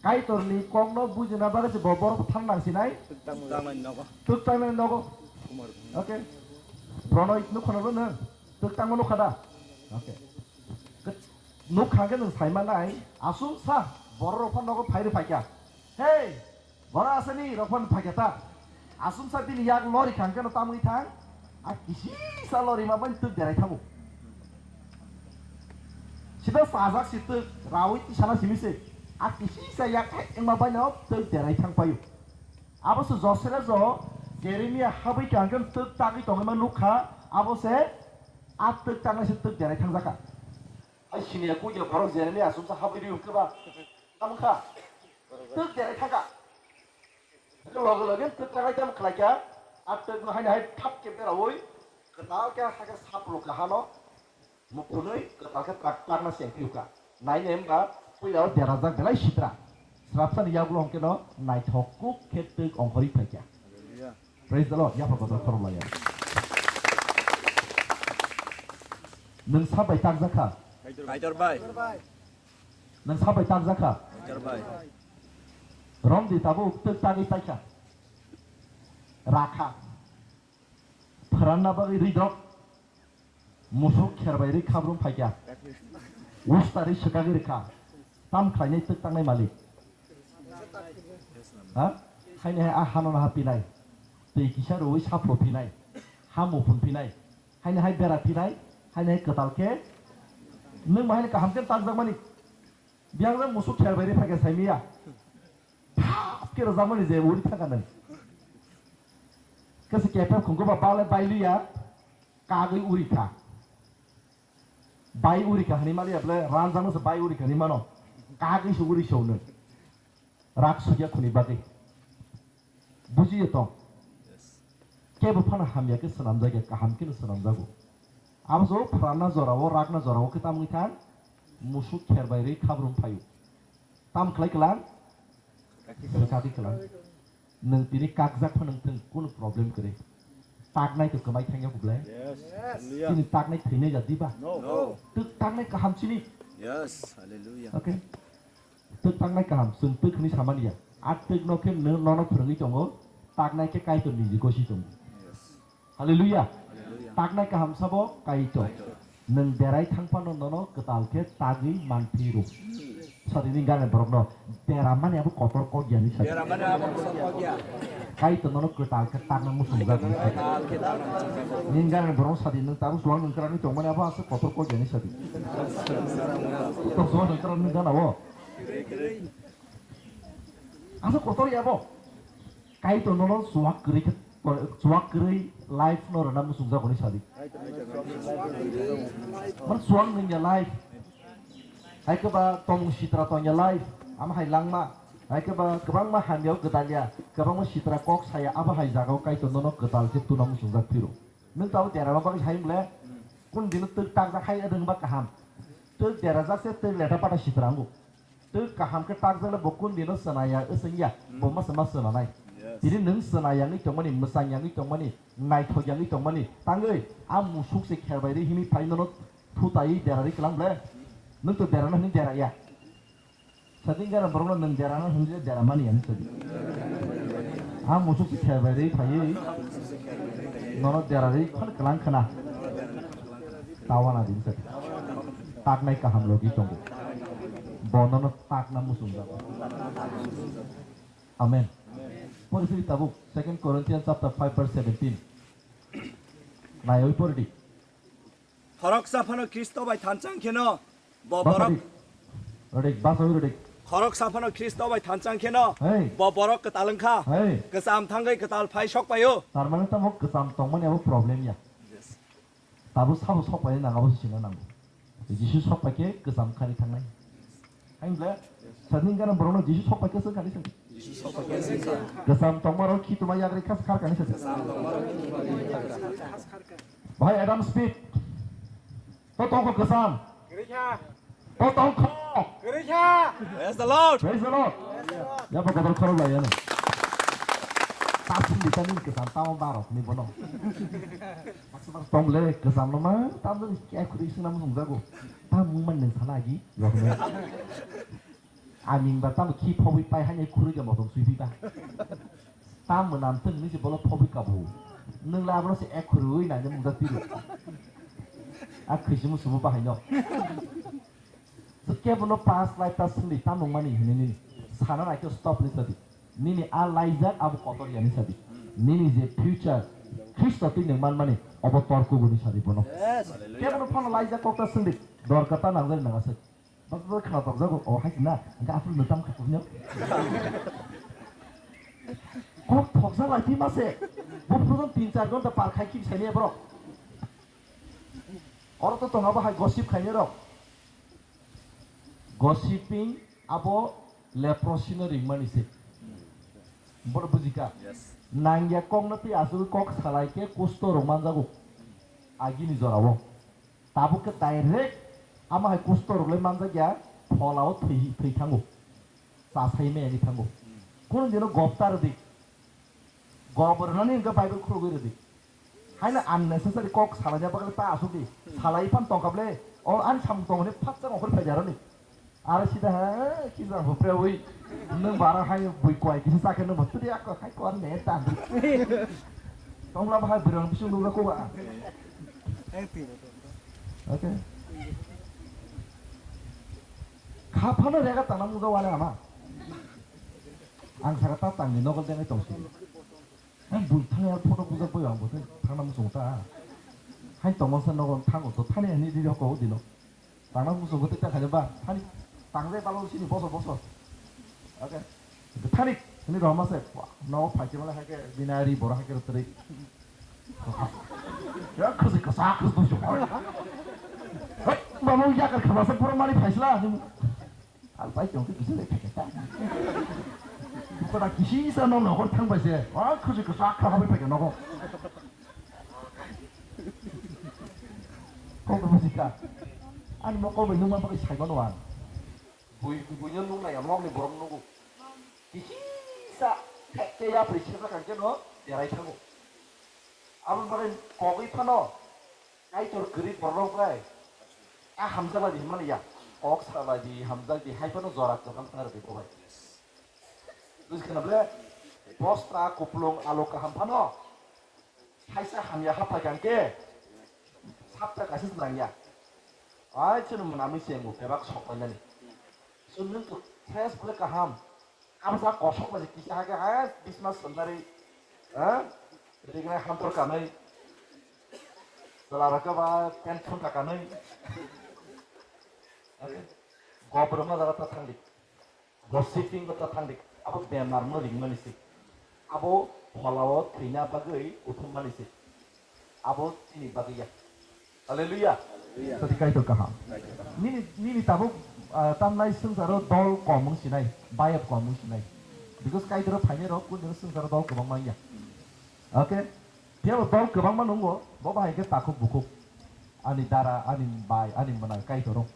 Kaitorni kokno bujina bagwi se bo borok thang nang sinai. Twk tangnai nogo. Twk tangnai nogo. Okay. Prono nukha no nang. Twk tangma nukha da. Okay. Nukha khe nang saima nai. Asum sa borok rok phan nogo phai rw phaikha. Hey! Bora asani rok phan phaikha ta. Asumsa bini yak lori khang khe no tamwi thang. A kisisa lori ma bani twk derai thango. Sida sajak si twk rawi tisana simi se. A kisisa yak hai wngma bani no twk derai thang paio. Abo se Josera jo Jeremia habwi khang khe twk tagwi tongwi ma nukha. Abo se a twk tangnai se twk derai thang jaka. Hai sini ya kuya borok Jeremia asumsa habwi ri wngkhe ba. Tamo kha. Twk derai thangkha. Loge loge twk thangkha tamo khlai kha. A twk no haino hai thap khe beraui. Kwtal khe hakhe sap rwkha hano. Mukhunui kwtal khe tak tak na seng phiukha. Nai ne hemba puila o derajak belai sitra. Srapsa ni yagulo hongke no naithok kuk khe twk ongkhorwi phaikha. Praise the Lord. Yapha kotor khorokmaya. Nwng sabai takjakha. Kaitor bai. Nwng sabai takjakha. Kaitor bai. Romdi tabuk twk tagwi paikha. Rakha. Phwranna bagwi ridok. Musuk kher bai ri khabrum phaikha. Usta ri swkagwi rikha. Tam khlainai twk tangnai malik. Ha? Haini hai a hano naha pinai. Twi kisa rwi sapro phinai. Ha muphun phinai. Haini hai bera phinai. Haini hai kwtal khe. Nwng ma haini kaham khe takjakmani. Biyang jang musuk kher bai ri phaikha saimiya. Thap khe rwjakmani je uri thangkha nwng. Khe se kepha khungkhe ba bale bailiya. Kagwi uri kha. Bai uri kha hwnwi maliya bole ranjakno se bai uri kha hwnwi mano. Kagwi se uri se hwnwi. Rak sugya khuni bagwi. Bujiya tong. Kebo phano hamya khe swnamjakya, kaham kheno swnamjago. Abo se o phwranna jorao, rakna jorao khe tamni thang musuk kher bai rwi khabrum phaio. Tam khlai kwlang? Swkagwi kwlang. Nwng tini kakjak phano nwng thung, kunu problem kwrwi. Taknai to kwmai thangya kho ble? Yes. Hallelujah. Chini taknai thwinai ja diba? No. No. Twk taknai kaham chini. Yes. Hallelujah. Okay. Twk taknai kaham, chwng twk hwnwi samani ya. A twk no khe no-, nono phwrwngwi tongo, taknai khe Kaitor niji gosi tongo. Yes. Hallelujah. Hallelujah. Taknai kaham sabo Kaitor. Kaitor. Nwng derai thang phano nono kwtal khe tagwi manphi rw. Sadi ni gana borok no deramani abo kotor kok yani sadi. Deramani abo kotor kok ya. Kaitor nono kwtal khe takna muchungjak ni sadi. Kwtal khe takna muchungjak. Ni gana borok sadi nwng tabuk suang nwng kwrwngwi tongmani abo aswk kotor kok yani sadi. Kotor suang nwng kwrwngwi gana o. Aswk kotor ya bo. Kaitor nono chuak kwrwi khe, chuak kwrwi life no rwna muchungjak hwnwi sadi. Mar chuak nwng ya life. Hai khe ba tongmung sitra tong ya life. Am hai langma. Hai khe ba kwbangma hamya o gwdal ya. Kwbangma sitra kok saya abo hai jaga o Kaitor nono gwdal khe tuna muchungjak phiro. Nwng tabuk derama bagwi hai wng le. Kun dino twk takjak hai rwngba kaham. Twi derajak se twi leta pata sitra wngo. Twi kaham khe takjak le bo kun dino chwna ya, wswng ya, bo masa ma chwna nai. Yes. Tini nwng chwna yangwi tongmani, mwchang yangwi tongmani, naithok yangwi tongmani, tangwi a musuk se kher bai ri himwi phai nono thutai derarwi kwlang ble. Nwng to derana hwnwi dera ya. Sadin gara borokno nwng derana hwnwi dera mani ani sadi. A musuk se kher bai ri phaiwi nono derarwi khon kwlang khna. Tawana din sadi. Taknai kaham logi tongo. Bo nono takna muchung jago. Amen. Pori phiri tabuk Second Corinthians chapter five verse seventeen. Naiwi pori di. Khoroksa phano Khristo bai thanchang kheno bo borok Basari. Redik, basari redik. Khoroksa phano Khristo bai thanchang kheno Hey. bo borok kwtal wngkha. Hey. Kwcham thangwi kwtal phai sok paio. Tar mane tamo kwcham tongmani abo problem ya. Yes. Tabuk sabo sok paina nang abo sina nango. Jisu sok pai khe kwcham khani thangnai. Hain ble, sadin gana borokno Jisu sok pai khe swng khani swng. Jisu sok pai khe swng kha. Kwcham tongma rok khi tuma yagri khas khar khani swng. Kwcham tongma rok khi tuma yagri khas khar kha. Bahai Adam Smith. To tongkho kwcham. Kwrwi kha. To tongkho. Kwrwi kha. Praise the Lord. Praise the Lord. Ya ba godol khorok lai ya no. Tapsing di tani kwcham tamo barok ni bono. Maksa maksa tong le kwcham no ma tam jani kya khuri sing nam sung jago. Tam mung man neng sana agi. Yok ne. Aming ba tam khi phobwi pai hanya khuri ga motong sui pi ba. Tam mwnam teng ni se bolo phobwi kabu. Nwng la abro se ek khurui na ne mungda tiru. A khisimu sumu bahai no. Kebono past life ta sindi tam mung mani hini nini. Sana na kyo stop ni sadi. Nini a laijak abo kotor yani sadi. Nini je future Kristo twi nwng man mani obo torku guni sadi bono. Yes. Kebono phano laijak kok ta sindi. Dorkar ta nang jani nang asai. Bak bak khna tokjago, o hai na, ga apul no tam kha kunyo. Kok thoksa lai ti mase. Bo phuron tin char ghonta par khai khim sani bro. Oro to tong abo hai gossip khaini rok. Gossiping abo leprosy no ringmani se. Boro bujika. Yes. Nangya kok no twi asugwi kok salai khe kusto rok manjago. Agini jorao. Tabuk khe direct ama hai kusto rwlai manjak ya, pholao thwi, thwi thango. Chasai maya ni thango. Kunu dino gopta rwdi. Gop rwnani hwnkhe Bible khulugwi rwdi. Haino unnecessary kok salaina bagwi ta asukdi. Salai phan tongkha ble. O ani samung tongmani phatsa ongkhor phaijarani. Aro sida ha, kisa hopre ui. Nwng bara hai bui koi kisa sakhe nwng botudi ak hai kor ne ta. Tongla bahai birang bising nukla ko ba. Okay. Kha phano rega tangna mungsa wale ama. Ang saka ta tangni nokol dengai tongsi. Ang bui thangya photo bujak bai ang bothe thangna muchung ta. Hai tongmasa nogo thango to thani ani di ko dino. Tangna muchung bothe ta khani ba thani tangjai balo sini boso boso. Okay. Thani ni roma se no phai ke mala hai ke binari bora hai ke teri. Ya khasi kasa khas do jo. Hei, mama ya kar khaba se pura mari phaisla. Ang pai tong khe kisa le phai ta. Kota kisi sa no no hor thang bai se. Ah, khusi kisa kha habai phai nogo. Kok ko sika. Ani mo ko bai numa bai sai no wa. Bui bui no nung na ya mo ni borom nugo. Kisi sa ke ya pri se ka ke no ya rai thango. Abo bagwi kogwi phano Kaitor kwrwi borok bai a hamjak lai di hwnmani ya. Kok sa lai di, hamjak di, hai phano jora kwbang thang rwdi bo bai. Buji khna ble? Bosta, kuplung, alo kaham phano thaisa hamya haphai kha hwnkhe sapta kaisa se nangya. Ai chwng mwnamwi se wngo bebak sok painani. So nwng to fresh ble kaham. Abo sa kosok bai kisa hake ha bisma sandari, ha? Rignai hampor kanai. Chwla rok ba pant thon ka kanai. Gobor ma jaga ta thangdi. Gossiping ta thangdi. Abo bemar no ringmani si. Abo pholao thwina bagwi uthum mani si. Abo chini bagwi ya. Hallelujah. Hallelujah. Sadi Kaitor kaham. Nini, nini tabuk, ah, tamnai swngcharo dol kom wng sinai, bayap kom wng sinai. Because Kaitor phainai rok kunu swngcharo dol kwbangma wngya. Okay? Phiya bo dol kwbangma nungo, bo bahai khe takhuk bukhuk. Ani dara, ani bai, ani mwnai Kaitor rok.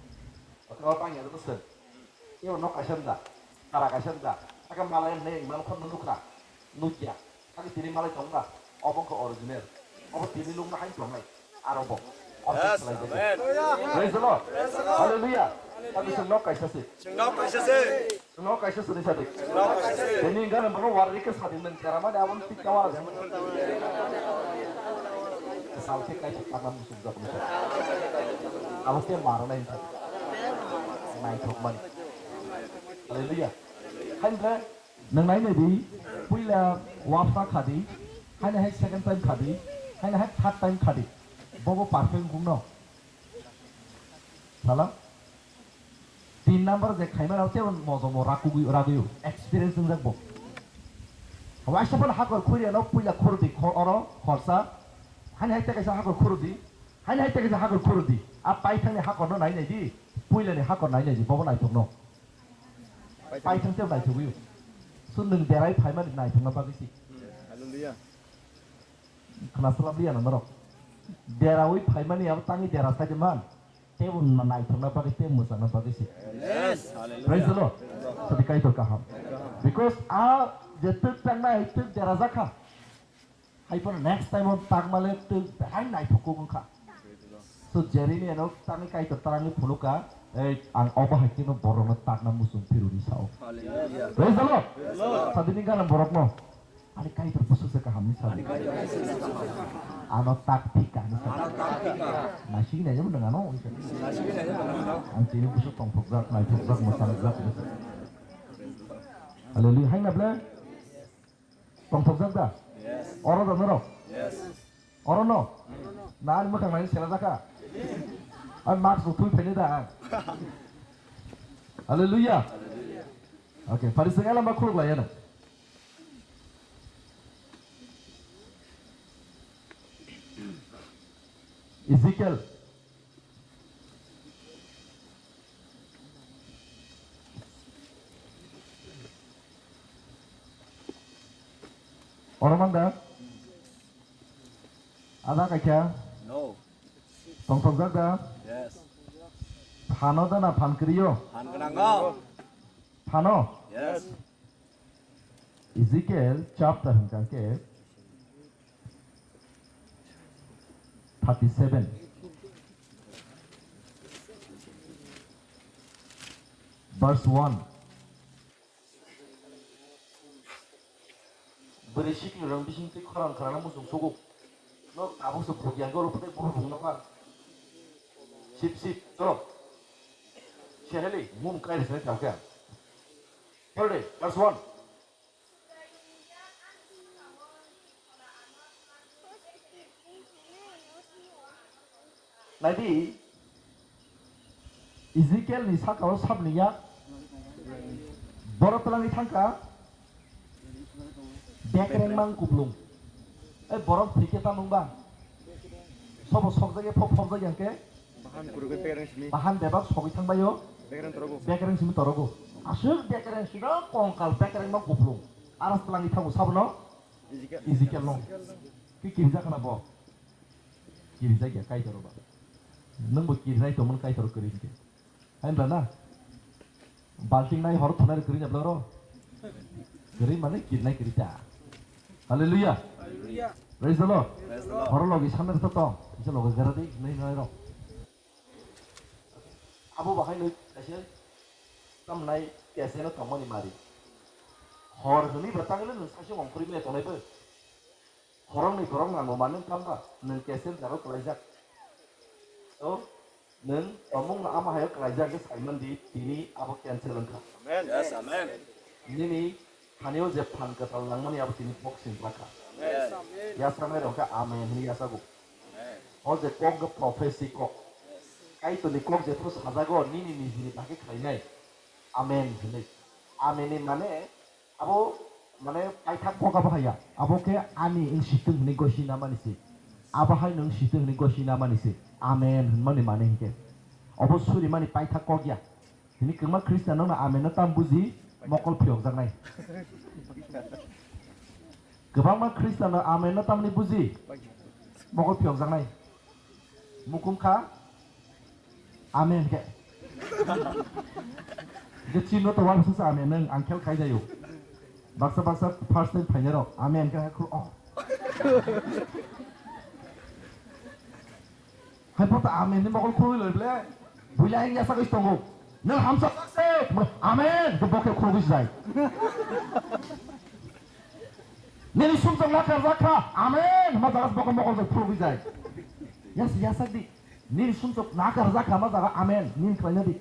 Oro bangya rwgwi se. Ebo nok kaisa da, tara kaisa da. Saka malai hwnwi mano khorokno nukha, nukya. Saka tini malai tongba, obo wngkha original. Obo tini nukna hai tongnai, aro bo. Yes, amen. Praise the Lord. Praise the Lord. Hallelujah. Saka chwng nok kaisa se. Chwng nok kaisa se. Chwng nok kaisa se ni sadi. Chwng nok kaisa se. Tini hwnkhano bono warwi khe sadi nang chera mani abo tik tawa. Salke kai tak tanam musuk jok musuk. Abo ke maro nai. Naithok mani. Hallelujah. Hai ble, nwng nai nai di, puila wafra khadi, hai nai hai second time khadi, hai nai hai third time khadi. Bobo perfect wngkuk no. Sala? Tin number je khaima rao tebo mojomo rakugui, raguyo. Experience wngjak bo. Waisa phano hakor khuriya no puila khurudi kho-, oro khorsa. Hai nai hai tekaisa hakor khurudi. Hai nai hai tekaisa hakor khurudi. A paithangni hakor no nai nai di. Puilani hakor nai nai di. Bobo naithok no. Paithang tei naithogwi. Chwng nwng derai phaimani naithokna bagwi si. Hallelujah. Khna swlap liya na norok. Derawi phaimani abo tangwi dera sai de man. Tebo naithokna bagwi tei mwchangna bagwi si. Yes. Praise the Lord. Sadi Kaitor kaham. Because a je twk tangnai twk dera jakha. Hai phano next time on tangmale twi hai naithok kuk wngkha. So jerini eno tangwi Kaitor tarangwi phunukha, "Ei, ang obo hai kheno borokno takna muchung phiruni sao." Hallelujah. Praise the Lord. Praise the Lord. Sadini gana borokno, "Ani Kaitor busu se kaham ni sao." Ano tak thik kaham ni sao. Nasigi naijak nang ano. Ang tini busu tongthokjak, naithokjak, mwchangjakjak. Hallelujah. Hai na ble? Tongthokjak da? Yes. Oro da norok? Yes. Oro no? Na ani mwkhang nai sela jakha? Ai mask bo thui phene da ang. Hallelujah. Okay, Pharisee elamba khuluk lai ano. Ezekiel. Oro mang da? Ada kaisa? No. Tongthokjak da? Yes. Phano da na phan kwrwi o? Phan gwnango. Phano? Yes. Ezekiel chapter hwnkha khe thirty seven, verse one. Bwrwi sikni rang bising twi khorang khorang muchung sugo. No tabuk se bukya goro phutai buru bung no phan. Sip sip to. Seheli mum kai se thang khe. Herde, verse one. Naidi, Ezekiel ni saka o sabni yak, borok twlangwi thangkha, bekreng mang kuplung. Ei borok thwikhe tamo wngba? Sobo sokjagya, phok phokjagya hwnkhe? Bahan kurugwi bekreng simi. Bahan bebak sogwi thangbaio. Bekreng torogo. Bekreng simi torogo. Aswk bekreng sino kongkal bekreng mang kuplung. Aras twlangwi thango sabono? Ezekiel. Ezekiel no. Ki kirja khana bo? Kirja gya Kaitor ba. Nwng bo kirnai tongmani Kaitor kwrwi hwnkhe. Hai wngla na? Balting nai horo thunai rw kwrwi na bwla oro? Kwrwi mane kirnai kwrwi ta. Hallelujah. Hallelujah. Praise the Lord. Praise the Lord. Horo logi samne rw tong. Kisa logi gara di, nai nai rok. Abo bahai nwi kaisa tamnai keseno tongmani mari. Hor hwnwi bo tangwi nw saisung ongkhorwi maya tongnai bo. Khoroknwi borok nango mano wngkha wngkha, nwng cancel jago kwlaijak. O, nwng tomungno ama hayo kwlaijak khe saiman di, tini abo cancel wngkha. Amen. Yes, amen. Nini thanio je phan kwtal nangmani abo tini boxing bwkha. Amen. Yasaknai rok khe amen hwnwi yasago. Amen. O je kok khe prophecy kok. Yes. Kaitorni kok jephru sajago nini nijini bagwi khlainai. Amen hwnwi. Amen ni mane Abo, mane, paithak kok abo haya. Abo khe ani wng sitwng hwnwi gosi namani se. Abo hai nwng sitwng hwnwi gosi namani se. Amen hwnmani mane hinkhe. Obo surimani paithak kok ya. Hini kwbangma Khristian no amen no tam buji, mokol phiyokjaknai. Kwbangma Khristian no amen no tamni buji, mokol phiyokjaknai. Mukum kha, amen khe. Je chino to wal sasa amen nang angkel khai jayo. Baksa baksa first time phainai rok amen ka khru oh. Hai pota amen ni mokol khurui loi ble. Buila yang yasa kais tongo. Nang hamsa sakse. Amen. Ke boke khurui jai. Nini sumsok nakar jakha. Amen. Ma jagas bokol mokol jai khurui jai. Yas yasa di. Nini sumsok nakar jakha ma jaga amen. Nin khlaina di.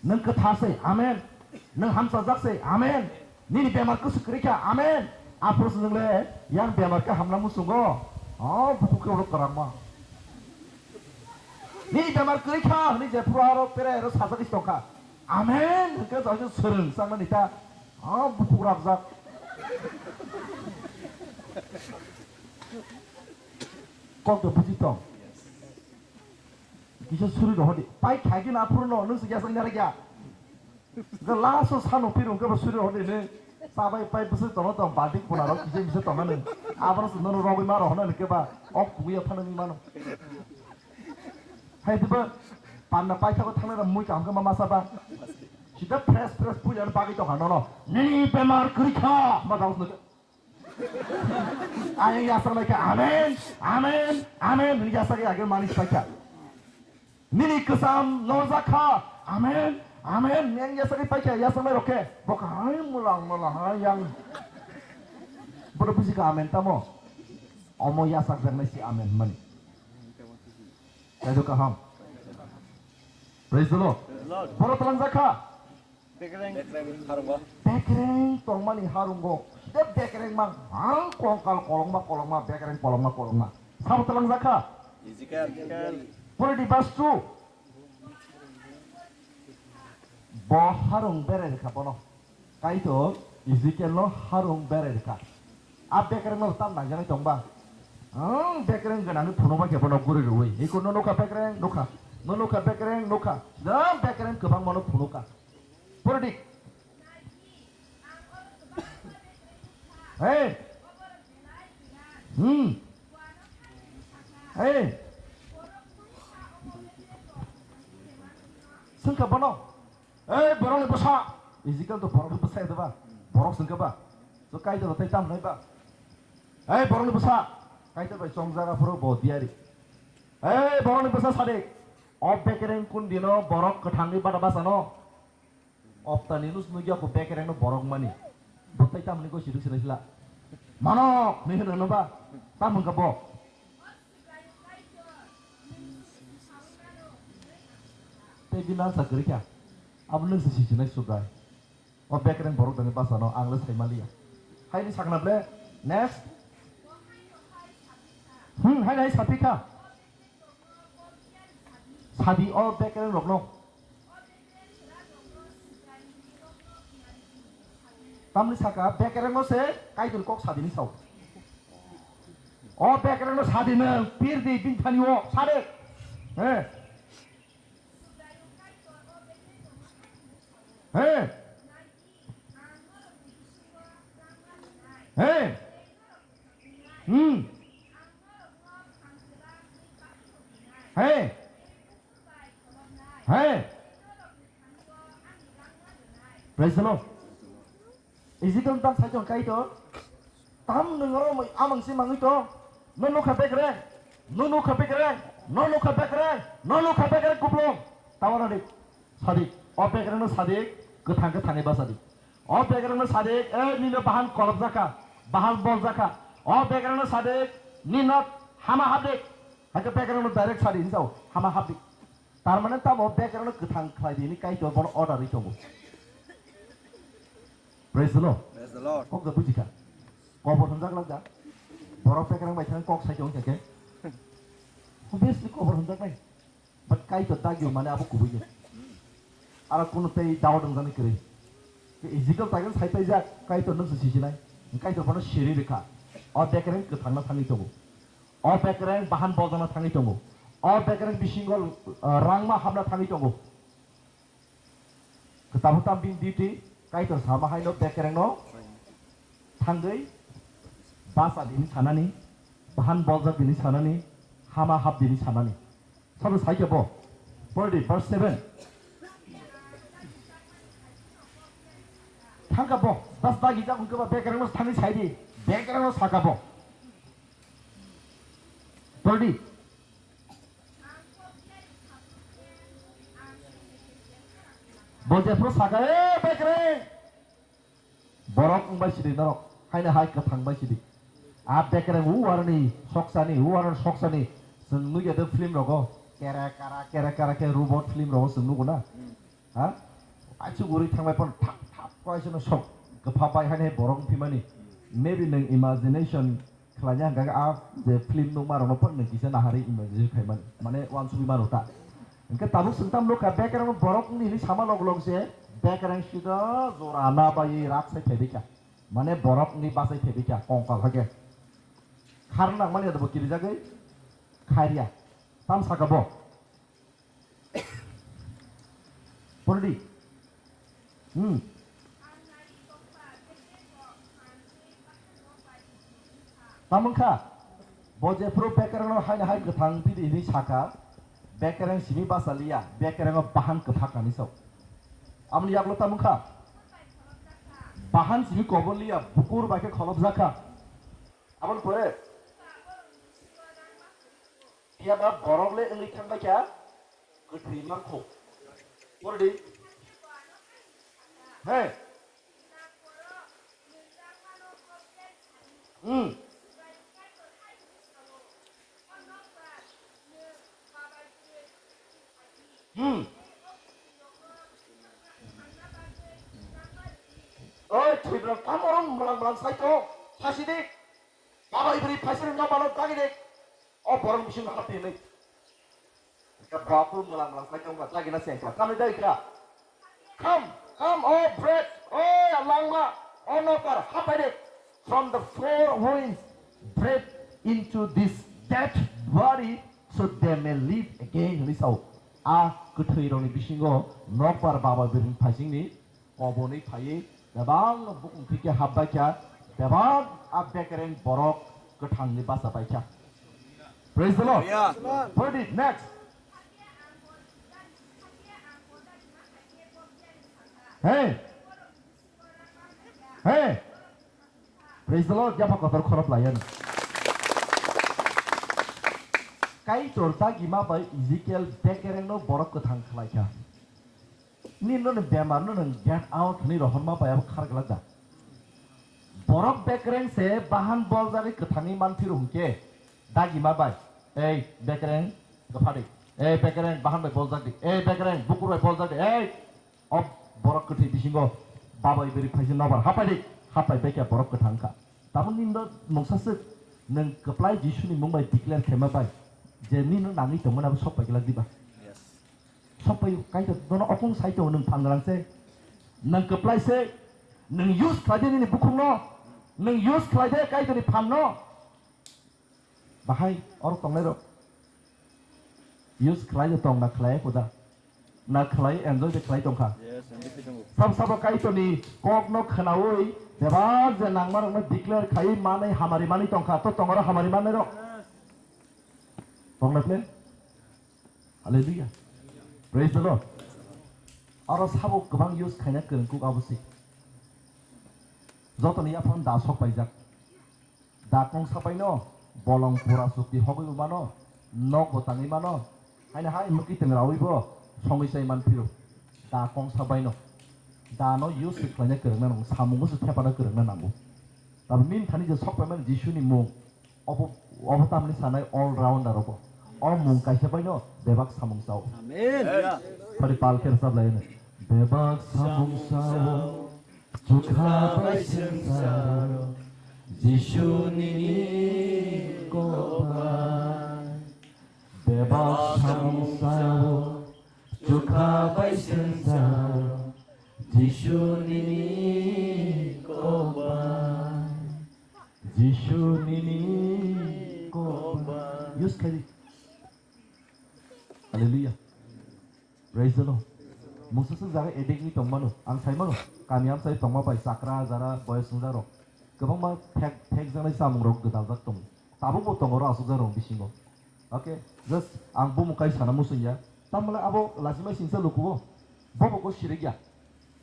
Nwng kwthar se, amen. Nwng hamchajak se, amen. Nini bemar kwswk kwrwi kha, amen. Aphuru se nwng le yang bemar khe hamna muchungo. O bukhuk khe oro kwrangma. Nini bemar kwrwi kha hwnwi jephuru aro pere aro sajagwi tongkha. Amen hwnkhe joto swrwng changmani ta. O bukhuk rabjak. Kok de buji tong. Kisa suri rohodi. Pai khaigin aphuru no, nwng se yasang nara kya? Ga laso sano pirung ke ba suri rohodi ne. Sabai pai bwswk tono tong balti kuna rok kisa bisa tong nang. Abro se nono rogwi ma rohona ne ke ba. Ok kuya phana mi mano. Hai diba panna pai thago thangna mui kam ke ma masa ba. Sida fresh fresh puja bagwi tong hano no. Nini bemar kwrwi kha ma daus no. Ayang yasaknai kha, amen, amen, amen hwnwi yasakwi agel manis paikha. Nini kwcham lorjak kha, amen, amen hwnwi ang yasakwi paikha, yasaknai rok khe, bo kha hai mulang mulang hai yang. Bono buji kha amen tamo? Omo yasakjaknai si amen hwnmani. Kaido kaham. Praise the Lord. Praise the Lord. Boro twlangjak kha. Bekreng. Bekreng harungo. Bekreng tongmani harungo. Sida bekreng mang, mang kongkal kolokma, kolokma, bekreng kolokma, kolokma. Sabo twlangjak kha? Ezekiel. Pore di verse two. Bo harung berai rwkha bono. Kaitor Ezekiel no harung berai rwkha. A bekreng no tam nangjaknai tongba. Ang bekreng gwnangwi phunukma khe bono guri rwui. Iko no nukha bekreng nukha. No nukha bekreng nukha. Sida bekreng kwbangma no phunukha. Pore di. Hey. Hmm. Hey. Swngkha bono. Hey, borokni bwsa. Ezekiel to borokni bwsa ya ba? Borok swngkha ba? So Kaitor tei tam hwnai ba? Hey, borokni bwsa. Kaitor bai chongjak aphuru bo diari. Hey, borokni bwsa sadik. O bekereng kun dino borok kwthangni bada bachano. Optani nus nugya ko bekereng no borok mani. Bwtai tamni ko siduk sinai sila. Manok ni hwno no ba. Tam hwnkha bo. Tei bini answer kwrwi kha. Abo nwng se sijinai Subrai. O bekereng borok dani bachano ang le sai maliya. Haini sakna ble. Next. Hmm, haini hai saphi kha. Sadi o bekereng rokno. Tamni saka bekereng no se Kaitor kok sadini sao. O bekereng no sadi nwng pir di bini thani o sade. He. He. He. Hmm. He. He. Praise the Lord. Ezekiel tam sai tong Kaitor. Tam nwng oro amang si mangwi tong. No nukha bekereng. No nukha bekereng. No nukha bekereng. No nukha bekereng kuplung. Tawana di. Sadik. O bekereng no sadik. Kwthang kwthangni ba sadik. O bekereng no sadik. E nino bahan kolop jakha. Bahan bol jakha. O bekereng no sadik. Nino hama habdik. Hakhe bekereng no direct sadik hinjao. Hama habdik. Tar mane tamo bekereng no kwthang khlai di hini Kaitor bono order ri tongo. Praise the Lord. Praise the Lord. Kok da bujikha. Kobor hwnjak lak da. Borok bekereng bai thang kok sai tong khe. Obviously kobor hwnjak nai. But Kaitor dagio mane abo kubui ni. Aro kuno tei dawa dong jani kwrwi. Ezekiel tagen sai paijak Kaitor nung se sijinai. Kaitor bono siri rikha. O bekereng kwthang na thangwi tongo. O bekereng bahan boljana thangwi tongo. O bekereng bisingo, uh, rangma habna thangwi tongo. Kwtal tam bini duty, Kaitor sama haino bekerengno thangwi basa dini sanani, bahan boljak dini sanani, hama hap dini sanani. Sabo sai khe bo. Pore di, verse seven. Thangka bo, das dagi jak wngkhe ba bekereng no thangwi sai di, bekereng no saka bo. Toldi. Bo jephru saka, "E bekereng!" Borok wngbai sidi norok, haino hai kwthang bai sidi. A bekereng uarni soksani, uarni soksani. Chwng nugya de film rogo, kere kara, kere kara khe robot film rogo chwng nugo na. Ha? Aichu guri thangbai pon thap thap koi sino sok kwpha bai haino borok wngphimani. Maybe nwng imagination khlaina hwnkha khe a je film nukma rokno phano nwng kisa nahari imagine khaimani, mane uansugwi mano ta. Hwnkhe tabuk chwng tamo nukha bekereng borok wngni hinwi sama log log je bekereng sida jora na bai rak sai phaibikha, mane borok wngni bachai phaibikha kongkal hake kharna nangmani abo kirijagwi khairya tam saka bo. Pordi. Hmm. Tamung kha, bo jephru bekereng no haino hai kwthang bidi hinwi saka, bekereng simi basa liya, bekereng o bahan kwthak nani sok. Amoni yaklo tamung kha, bahan simi kobor liya, bukur bai khe kholopjak kha. Aboni pore, Phiya ba borok le wngwi thang bai kha kwthwi mankho. Pordi. He. Hmm. Hmm. Oi, thwi bwrang tamo rong mlang mlang sai to. Thasi di. Baba ibri phaisani no balok dagi de. O borok bising hapinwi. Ka bapu mlang mlang sai tongkha, dagi na sengkha. Kami dai kha. Come, come, oh bread, oh langma, oh nokar, hapai de. From the four winds, breathe into this dead body, so they may live again, hwnwi sao. A kwthwi rokni bisingo nokbar baba birni phaisingni koboni phaiwi bebak no bukung thike hapbai kha, bebak a bekereng borok kwthangni bacha bai kha. Praise the Lord. Yeah. Praise the Lord. Next. Hey. Hey. Praise the Lord. Yapha kotor khorop layani. Kaitor dagima bai Ezekiel bekereng no borok kwthang khlai kha. Nini no bemar no nwng get out hwnwi rohorma bai abo khar glak da. Borok bekereng se bahan boljagwi kwthangwi manphiro hwnkhe dagima bai, "Ei bekereng kwpha di, ei bekereng bahan bai boljak di, ei bekereng bukur bai boljak di, ei o borok kwthwi bisingo baba iberi phaisa nobar hapai di," hapai bai khe borok kwthang kha. Tabuk nini no mungsa swk nwng kwplai Jisuni mung bai declare khaima bai je nini no nangwi tongmani abo sok pai glak diba? Yes. Sokpai Kaitor nono okung sai tongo nwng phan rang se. Nwng kwplai se. Nwng use khlai de nini bukhuk no. Nwng use khlai de Kaitor ni phan no. Bahai oro tongnai rok. Use khlai de tong na khlai ko da. Na khlai enjoy de khlai tong kha. Yes, enjoy khlai tongo. Sab sabo Kaitor ni kok no khnaui bebak je nangma rok no declare khai manai hamari mani tong kha. To tong oro hamari manai rok. Yes. Tong na ple? Hallelujah. Praise the Lord. Aro sabo kwbang use khaina kwrwng kuk abo se. Jotoni yaphang da sok paijak. Da kongsa baino bolong pura chukti hogwi bo mano, nok bo tangwi mano. Haino hai mwkwi twngrawi bo songwi chai man phiro. Da kongsa baino. Da no use khlaina kwrwngna nango, samungo se thepana kwrwngna nango. Tabuk nini thani je sok paimani Jisuni mung. Obo, obo tamni sanai all rounder obo. O mung kaisa baino bebak samung sao. Amen. Phari pal khe rwchap lai no. Bebak samung sao, chukha bai swngcharo, Jisu nini kopai. Bebak samung sao, chukha bai swngcharo, Jisu nini kopai. Jisu nini koba. Use khlai di. Hallelujah. Praise the Lord. Mungsa suk jaga addict ni tong mano. Ang sai mano. Kami amsai tongma bai chakra jara boyos sung jaro. Kwbangma thek, thek janai samung rok gwdal jak tong. Tabuk bo tongo ro asuk jak rong bisingo. Okay, just ang bumung kai sana muchung ya. Tamle abo lachimai singsa lukuo. Bobo ko sirik ya.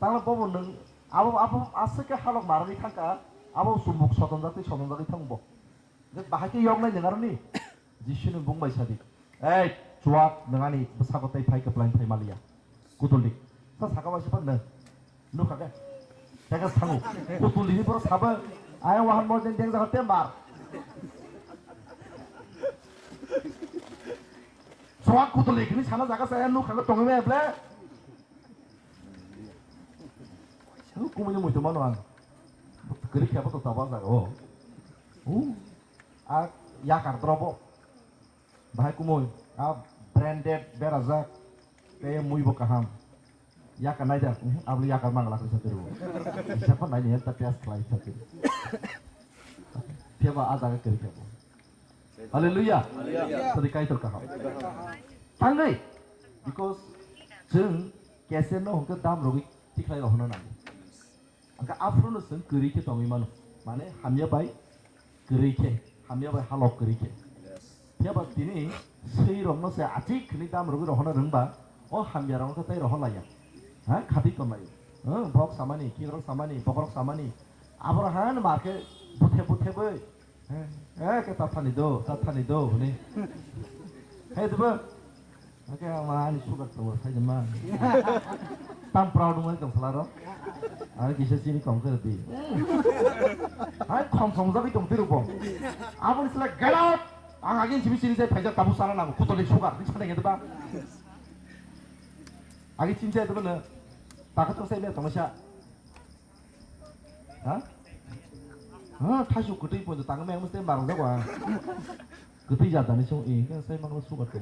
Tangla bobo nwng Abo, abo aswk khe halok narwgwi thangkha, abo chumuk sotonjakti, sotonjagwi thango bo. Je bahai khe yoknai nwng aroni, Jisuni bung bai sadi. Ei, chuwak, nwng ani bwsako tei phai kwplai phai maliya. Kutuldi. Sa saka bai se phano. Nukha khe. Teka thango. Kutuldi ni borok sabo. Ayang wahan mor den deng jaga tembar. Chuwak kutuldi kini sana jaga saya nukha khe tongwi ble. Kumui ni muitu mano ang. Kwrwi khe bo to taba jaga o. U. A yakar drobo. Bahai kumui. A branded berajak. Tei mui bo kaham. Yakar naida. Abli yakar mangla kisa tiru. Siapa nai ni ta test khlai sa tiru. Phiya ba a jaga kwrwi khe bo. Hallelujah. Hallelujah. Sadi Kaitor kaham. Tangwi. Because chwng kese no hwnkhe dam rogwi tikhlai rohorna nango. Hwnkhe aphuru no chwng kwrwi khe tongwi mano. Mane hamya bai kwrwi khe, hamya bai halok kwrwi khe. Phiya ba tini swi rokno se achik khni dam rogwi rohorna rwngba, o hamya rokno khe tei rohor laiya. Ha, khati ton laiya. Bok samani, kikrok samani, bokrok samani. Aboro han mar khe buthe buthe bai. Eh, eh, ke tathani do, tathani do, hwnwi. Hai, diba? Oke, ama ani sugar to, sai jema. Tam proud mo tong salaro. Ani kisa sini kom khe di. Hai, khom khom jabi tong tiru bo. Aboni sila get out. Ang agin sibi sini sai phaijak tabu sala nango, kutoli sugar, ni sana ngedba. Agi chinchai diba na. Takatong sai me tong sa. Ha? Ha, thaisu kwtwi poito tangma yang mesti barang jago ang. Kwtwi jatani song i, kan sai mangla sugar to.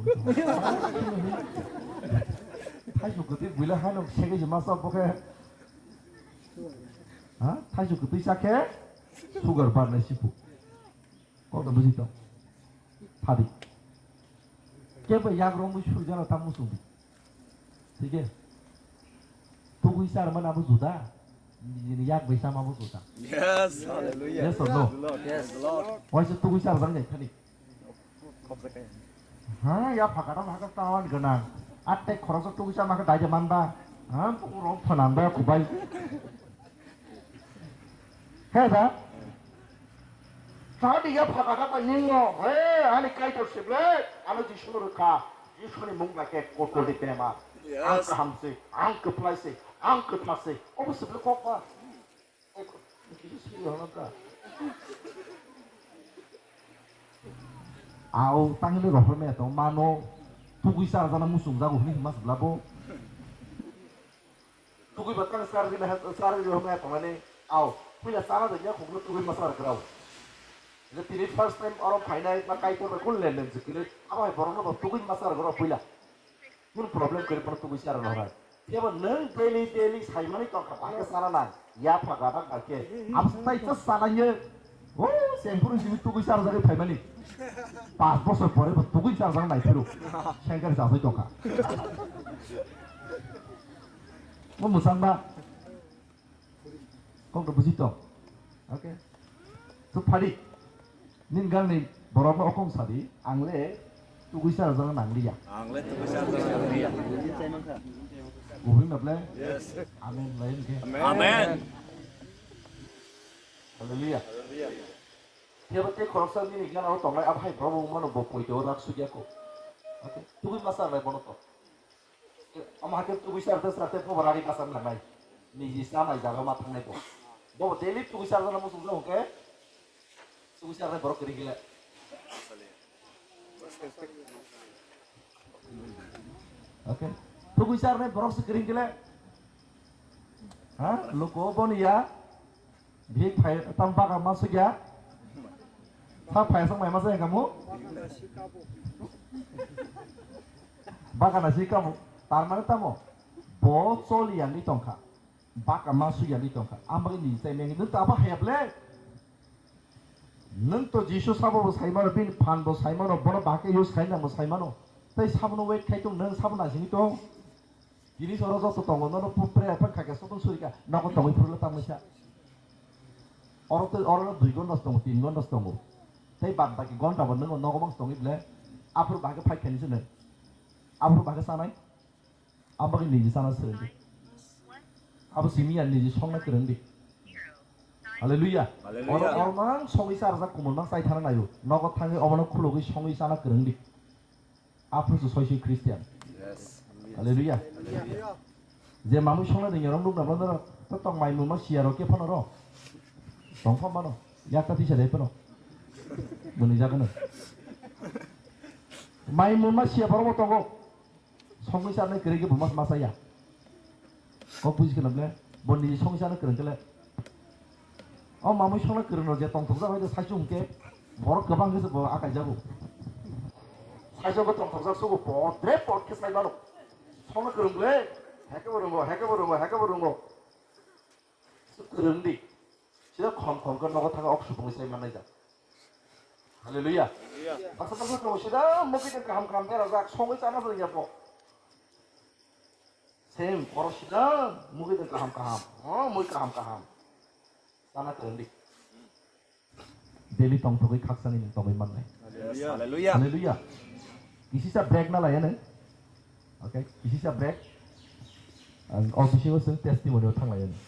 Thaisu kwtwi buila hai no sege je masa bokhe. Ha? Thaisu kwtwi sakhe sugar barnai sipu. Kok da buji to. Thadi. Kebo yak rong bui suri jana ta musung di. Thik he? Tugui sar mana bo juda. Nijini yak bai sama bo juda. Yes, hallelujah. Yes or no? Praise the Lord. Yes, Lord. Waisa tugui sar jang jai thani. Ha, ya phakara phakara tawan gwnang. Atte khoroksa tugui sar maka daide manba. Ha, rong phanang ba kubai. He da? Sadi ya phaka da ningo, he, ani Kaitor sible, ano Jisu rwkha, Jisu ni mung bai khe kotol ni bemar. Ang kaham se, ang kwplai se, ang kwthar se, obo sible kok ba. Jisu siri hono ka. Au tangile rohor me to mano, tugui sar jana musung jago hini hima sibla bo. Tugui ba tang sar gini ha, sar gini homa tongmani. Au, puila sana de nya khuklu tugui masar grau. Je tini first time oro phainai ba Kaitor ba kun len len jikile. Abo hai borok no ba tugui masar grau puila. Kun problem kiri pon tugui sar no hai. Kebo nang daily daily saimani tongkha ba ke sana nang. Ya pha ga ba ke. Abstai cha sana ye. O, sengpuru simi tugui sar jagwi phaimani. Pas bosor pore bo tugui sar jang nai phiru. Sengkar jasai tongkha. Mo musang ba. Kok do buji to. Oke. So phadi. Nin gang ni borok no okong sadi. Ang le tugui sar jang nang liya. Ang le tugui sar jang nang liya. Ubi mable. Yes. Amen lain ke. Amen. Amen. Hallelujah. Hallelujah. Kebo te khoroksa nini gana o tongnai abo hai borok wngmano bo poito rak sugya ko. Oke. Tugui masa lai bono to. Ama hakem tugui sar te sar te pobo rari kasam lanai. Niji samai jaga ma thangnai bo. Bo daily tugui sar jana musung jong ke. Tugui sar nai borok kiri gila. Oke. Tugui sar nai borok se kiri gila. Ha? Loko boni ya. Bihik phai tam baka ma sugya. Sa phai sang mai ma sa kamu. Baka na si kamu. Tar mane tamo. Bo choli yang ni tongkha. Baka ma sugya ni tongkha. Amagini sai meng nung ta ba hayap le. Nung to Jisu sabo bo sai mano, bin phan bo sai mano, bono baka yo sai nang bo sai mano. Tai sabo no wait khai tong nung sabo na sini tong. Tini soro joto tongo, nono pu-, prayer phang kha khe sotong suri kha, nogo tongwi phuru le tamo sa. Oro tei oro no dui gonda tongo, tin gonda tongo. Tei bad baki gonda bo nwngo nogo bang tongwi ble. Aphuru bahai khe phai khaini se nai. Aphuru bahai khe sanai. Abagwi niji sana sredi. Abo simi ya niji songna kwrwng di. Hallelujah. Hallelujah. Oro ormang songwi charjak kumulmang chai thana nayo. Nogo thangwi obono khulugwi songwi chana kwrwng di. Aphuru se soisoi Christian. Yes. Hallelujah. Hallelujah. Je mamui songna ringya rok nukna bwla to tong mai muma siya rok ke phano ro. Tong phano mano. Yakta tisa de phano. Buni jagano. Mai muma siya borok bo tongo. Songwi charnai kwrwi khe bo mas masa ya. Kok buji khna ble, bo ni songwi charnai kwrwng khe le. O mamui songna kwrwng no je tongthok jak hai de saichung hwnkhe borok kwbang khe se bo akai jago. Saichung khe tongthok jak sugo pot re pot khe sai mano. Songna kwrwng ble, heke bo rwngo, heke bo rwngo, heke bo rwngo. Kwrwng di. Sida khom khom khe nogo thangwi ok supungwi sai mannai jak. Hallelujah. Baksa baksa tongo sida mukitwng kaham kaham berajak songwi chana jani yapo. Same oro sida mukitwng kaham kaham. Oh, mui kaham kaham. Chana kwrwng di. Daily tongthogwi khaksani nwng tongwi mannai. Yes, hallelujah. Hallelujah. Kisisa break na laiya nwng? Okay, kisisa break. Ang o bisingo chwng testimony o thang laiya nwng.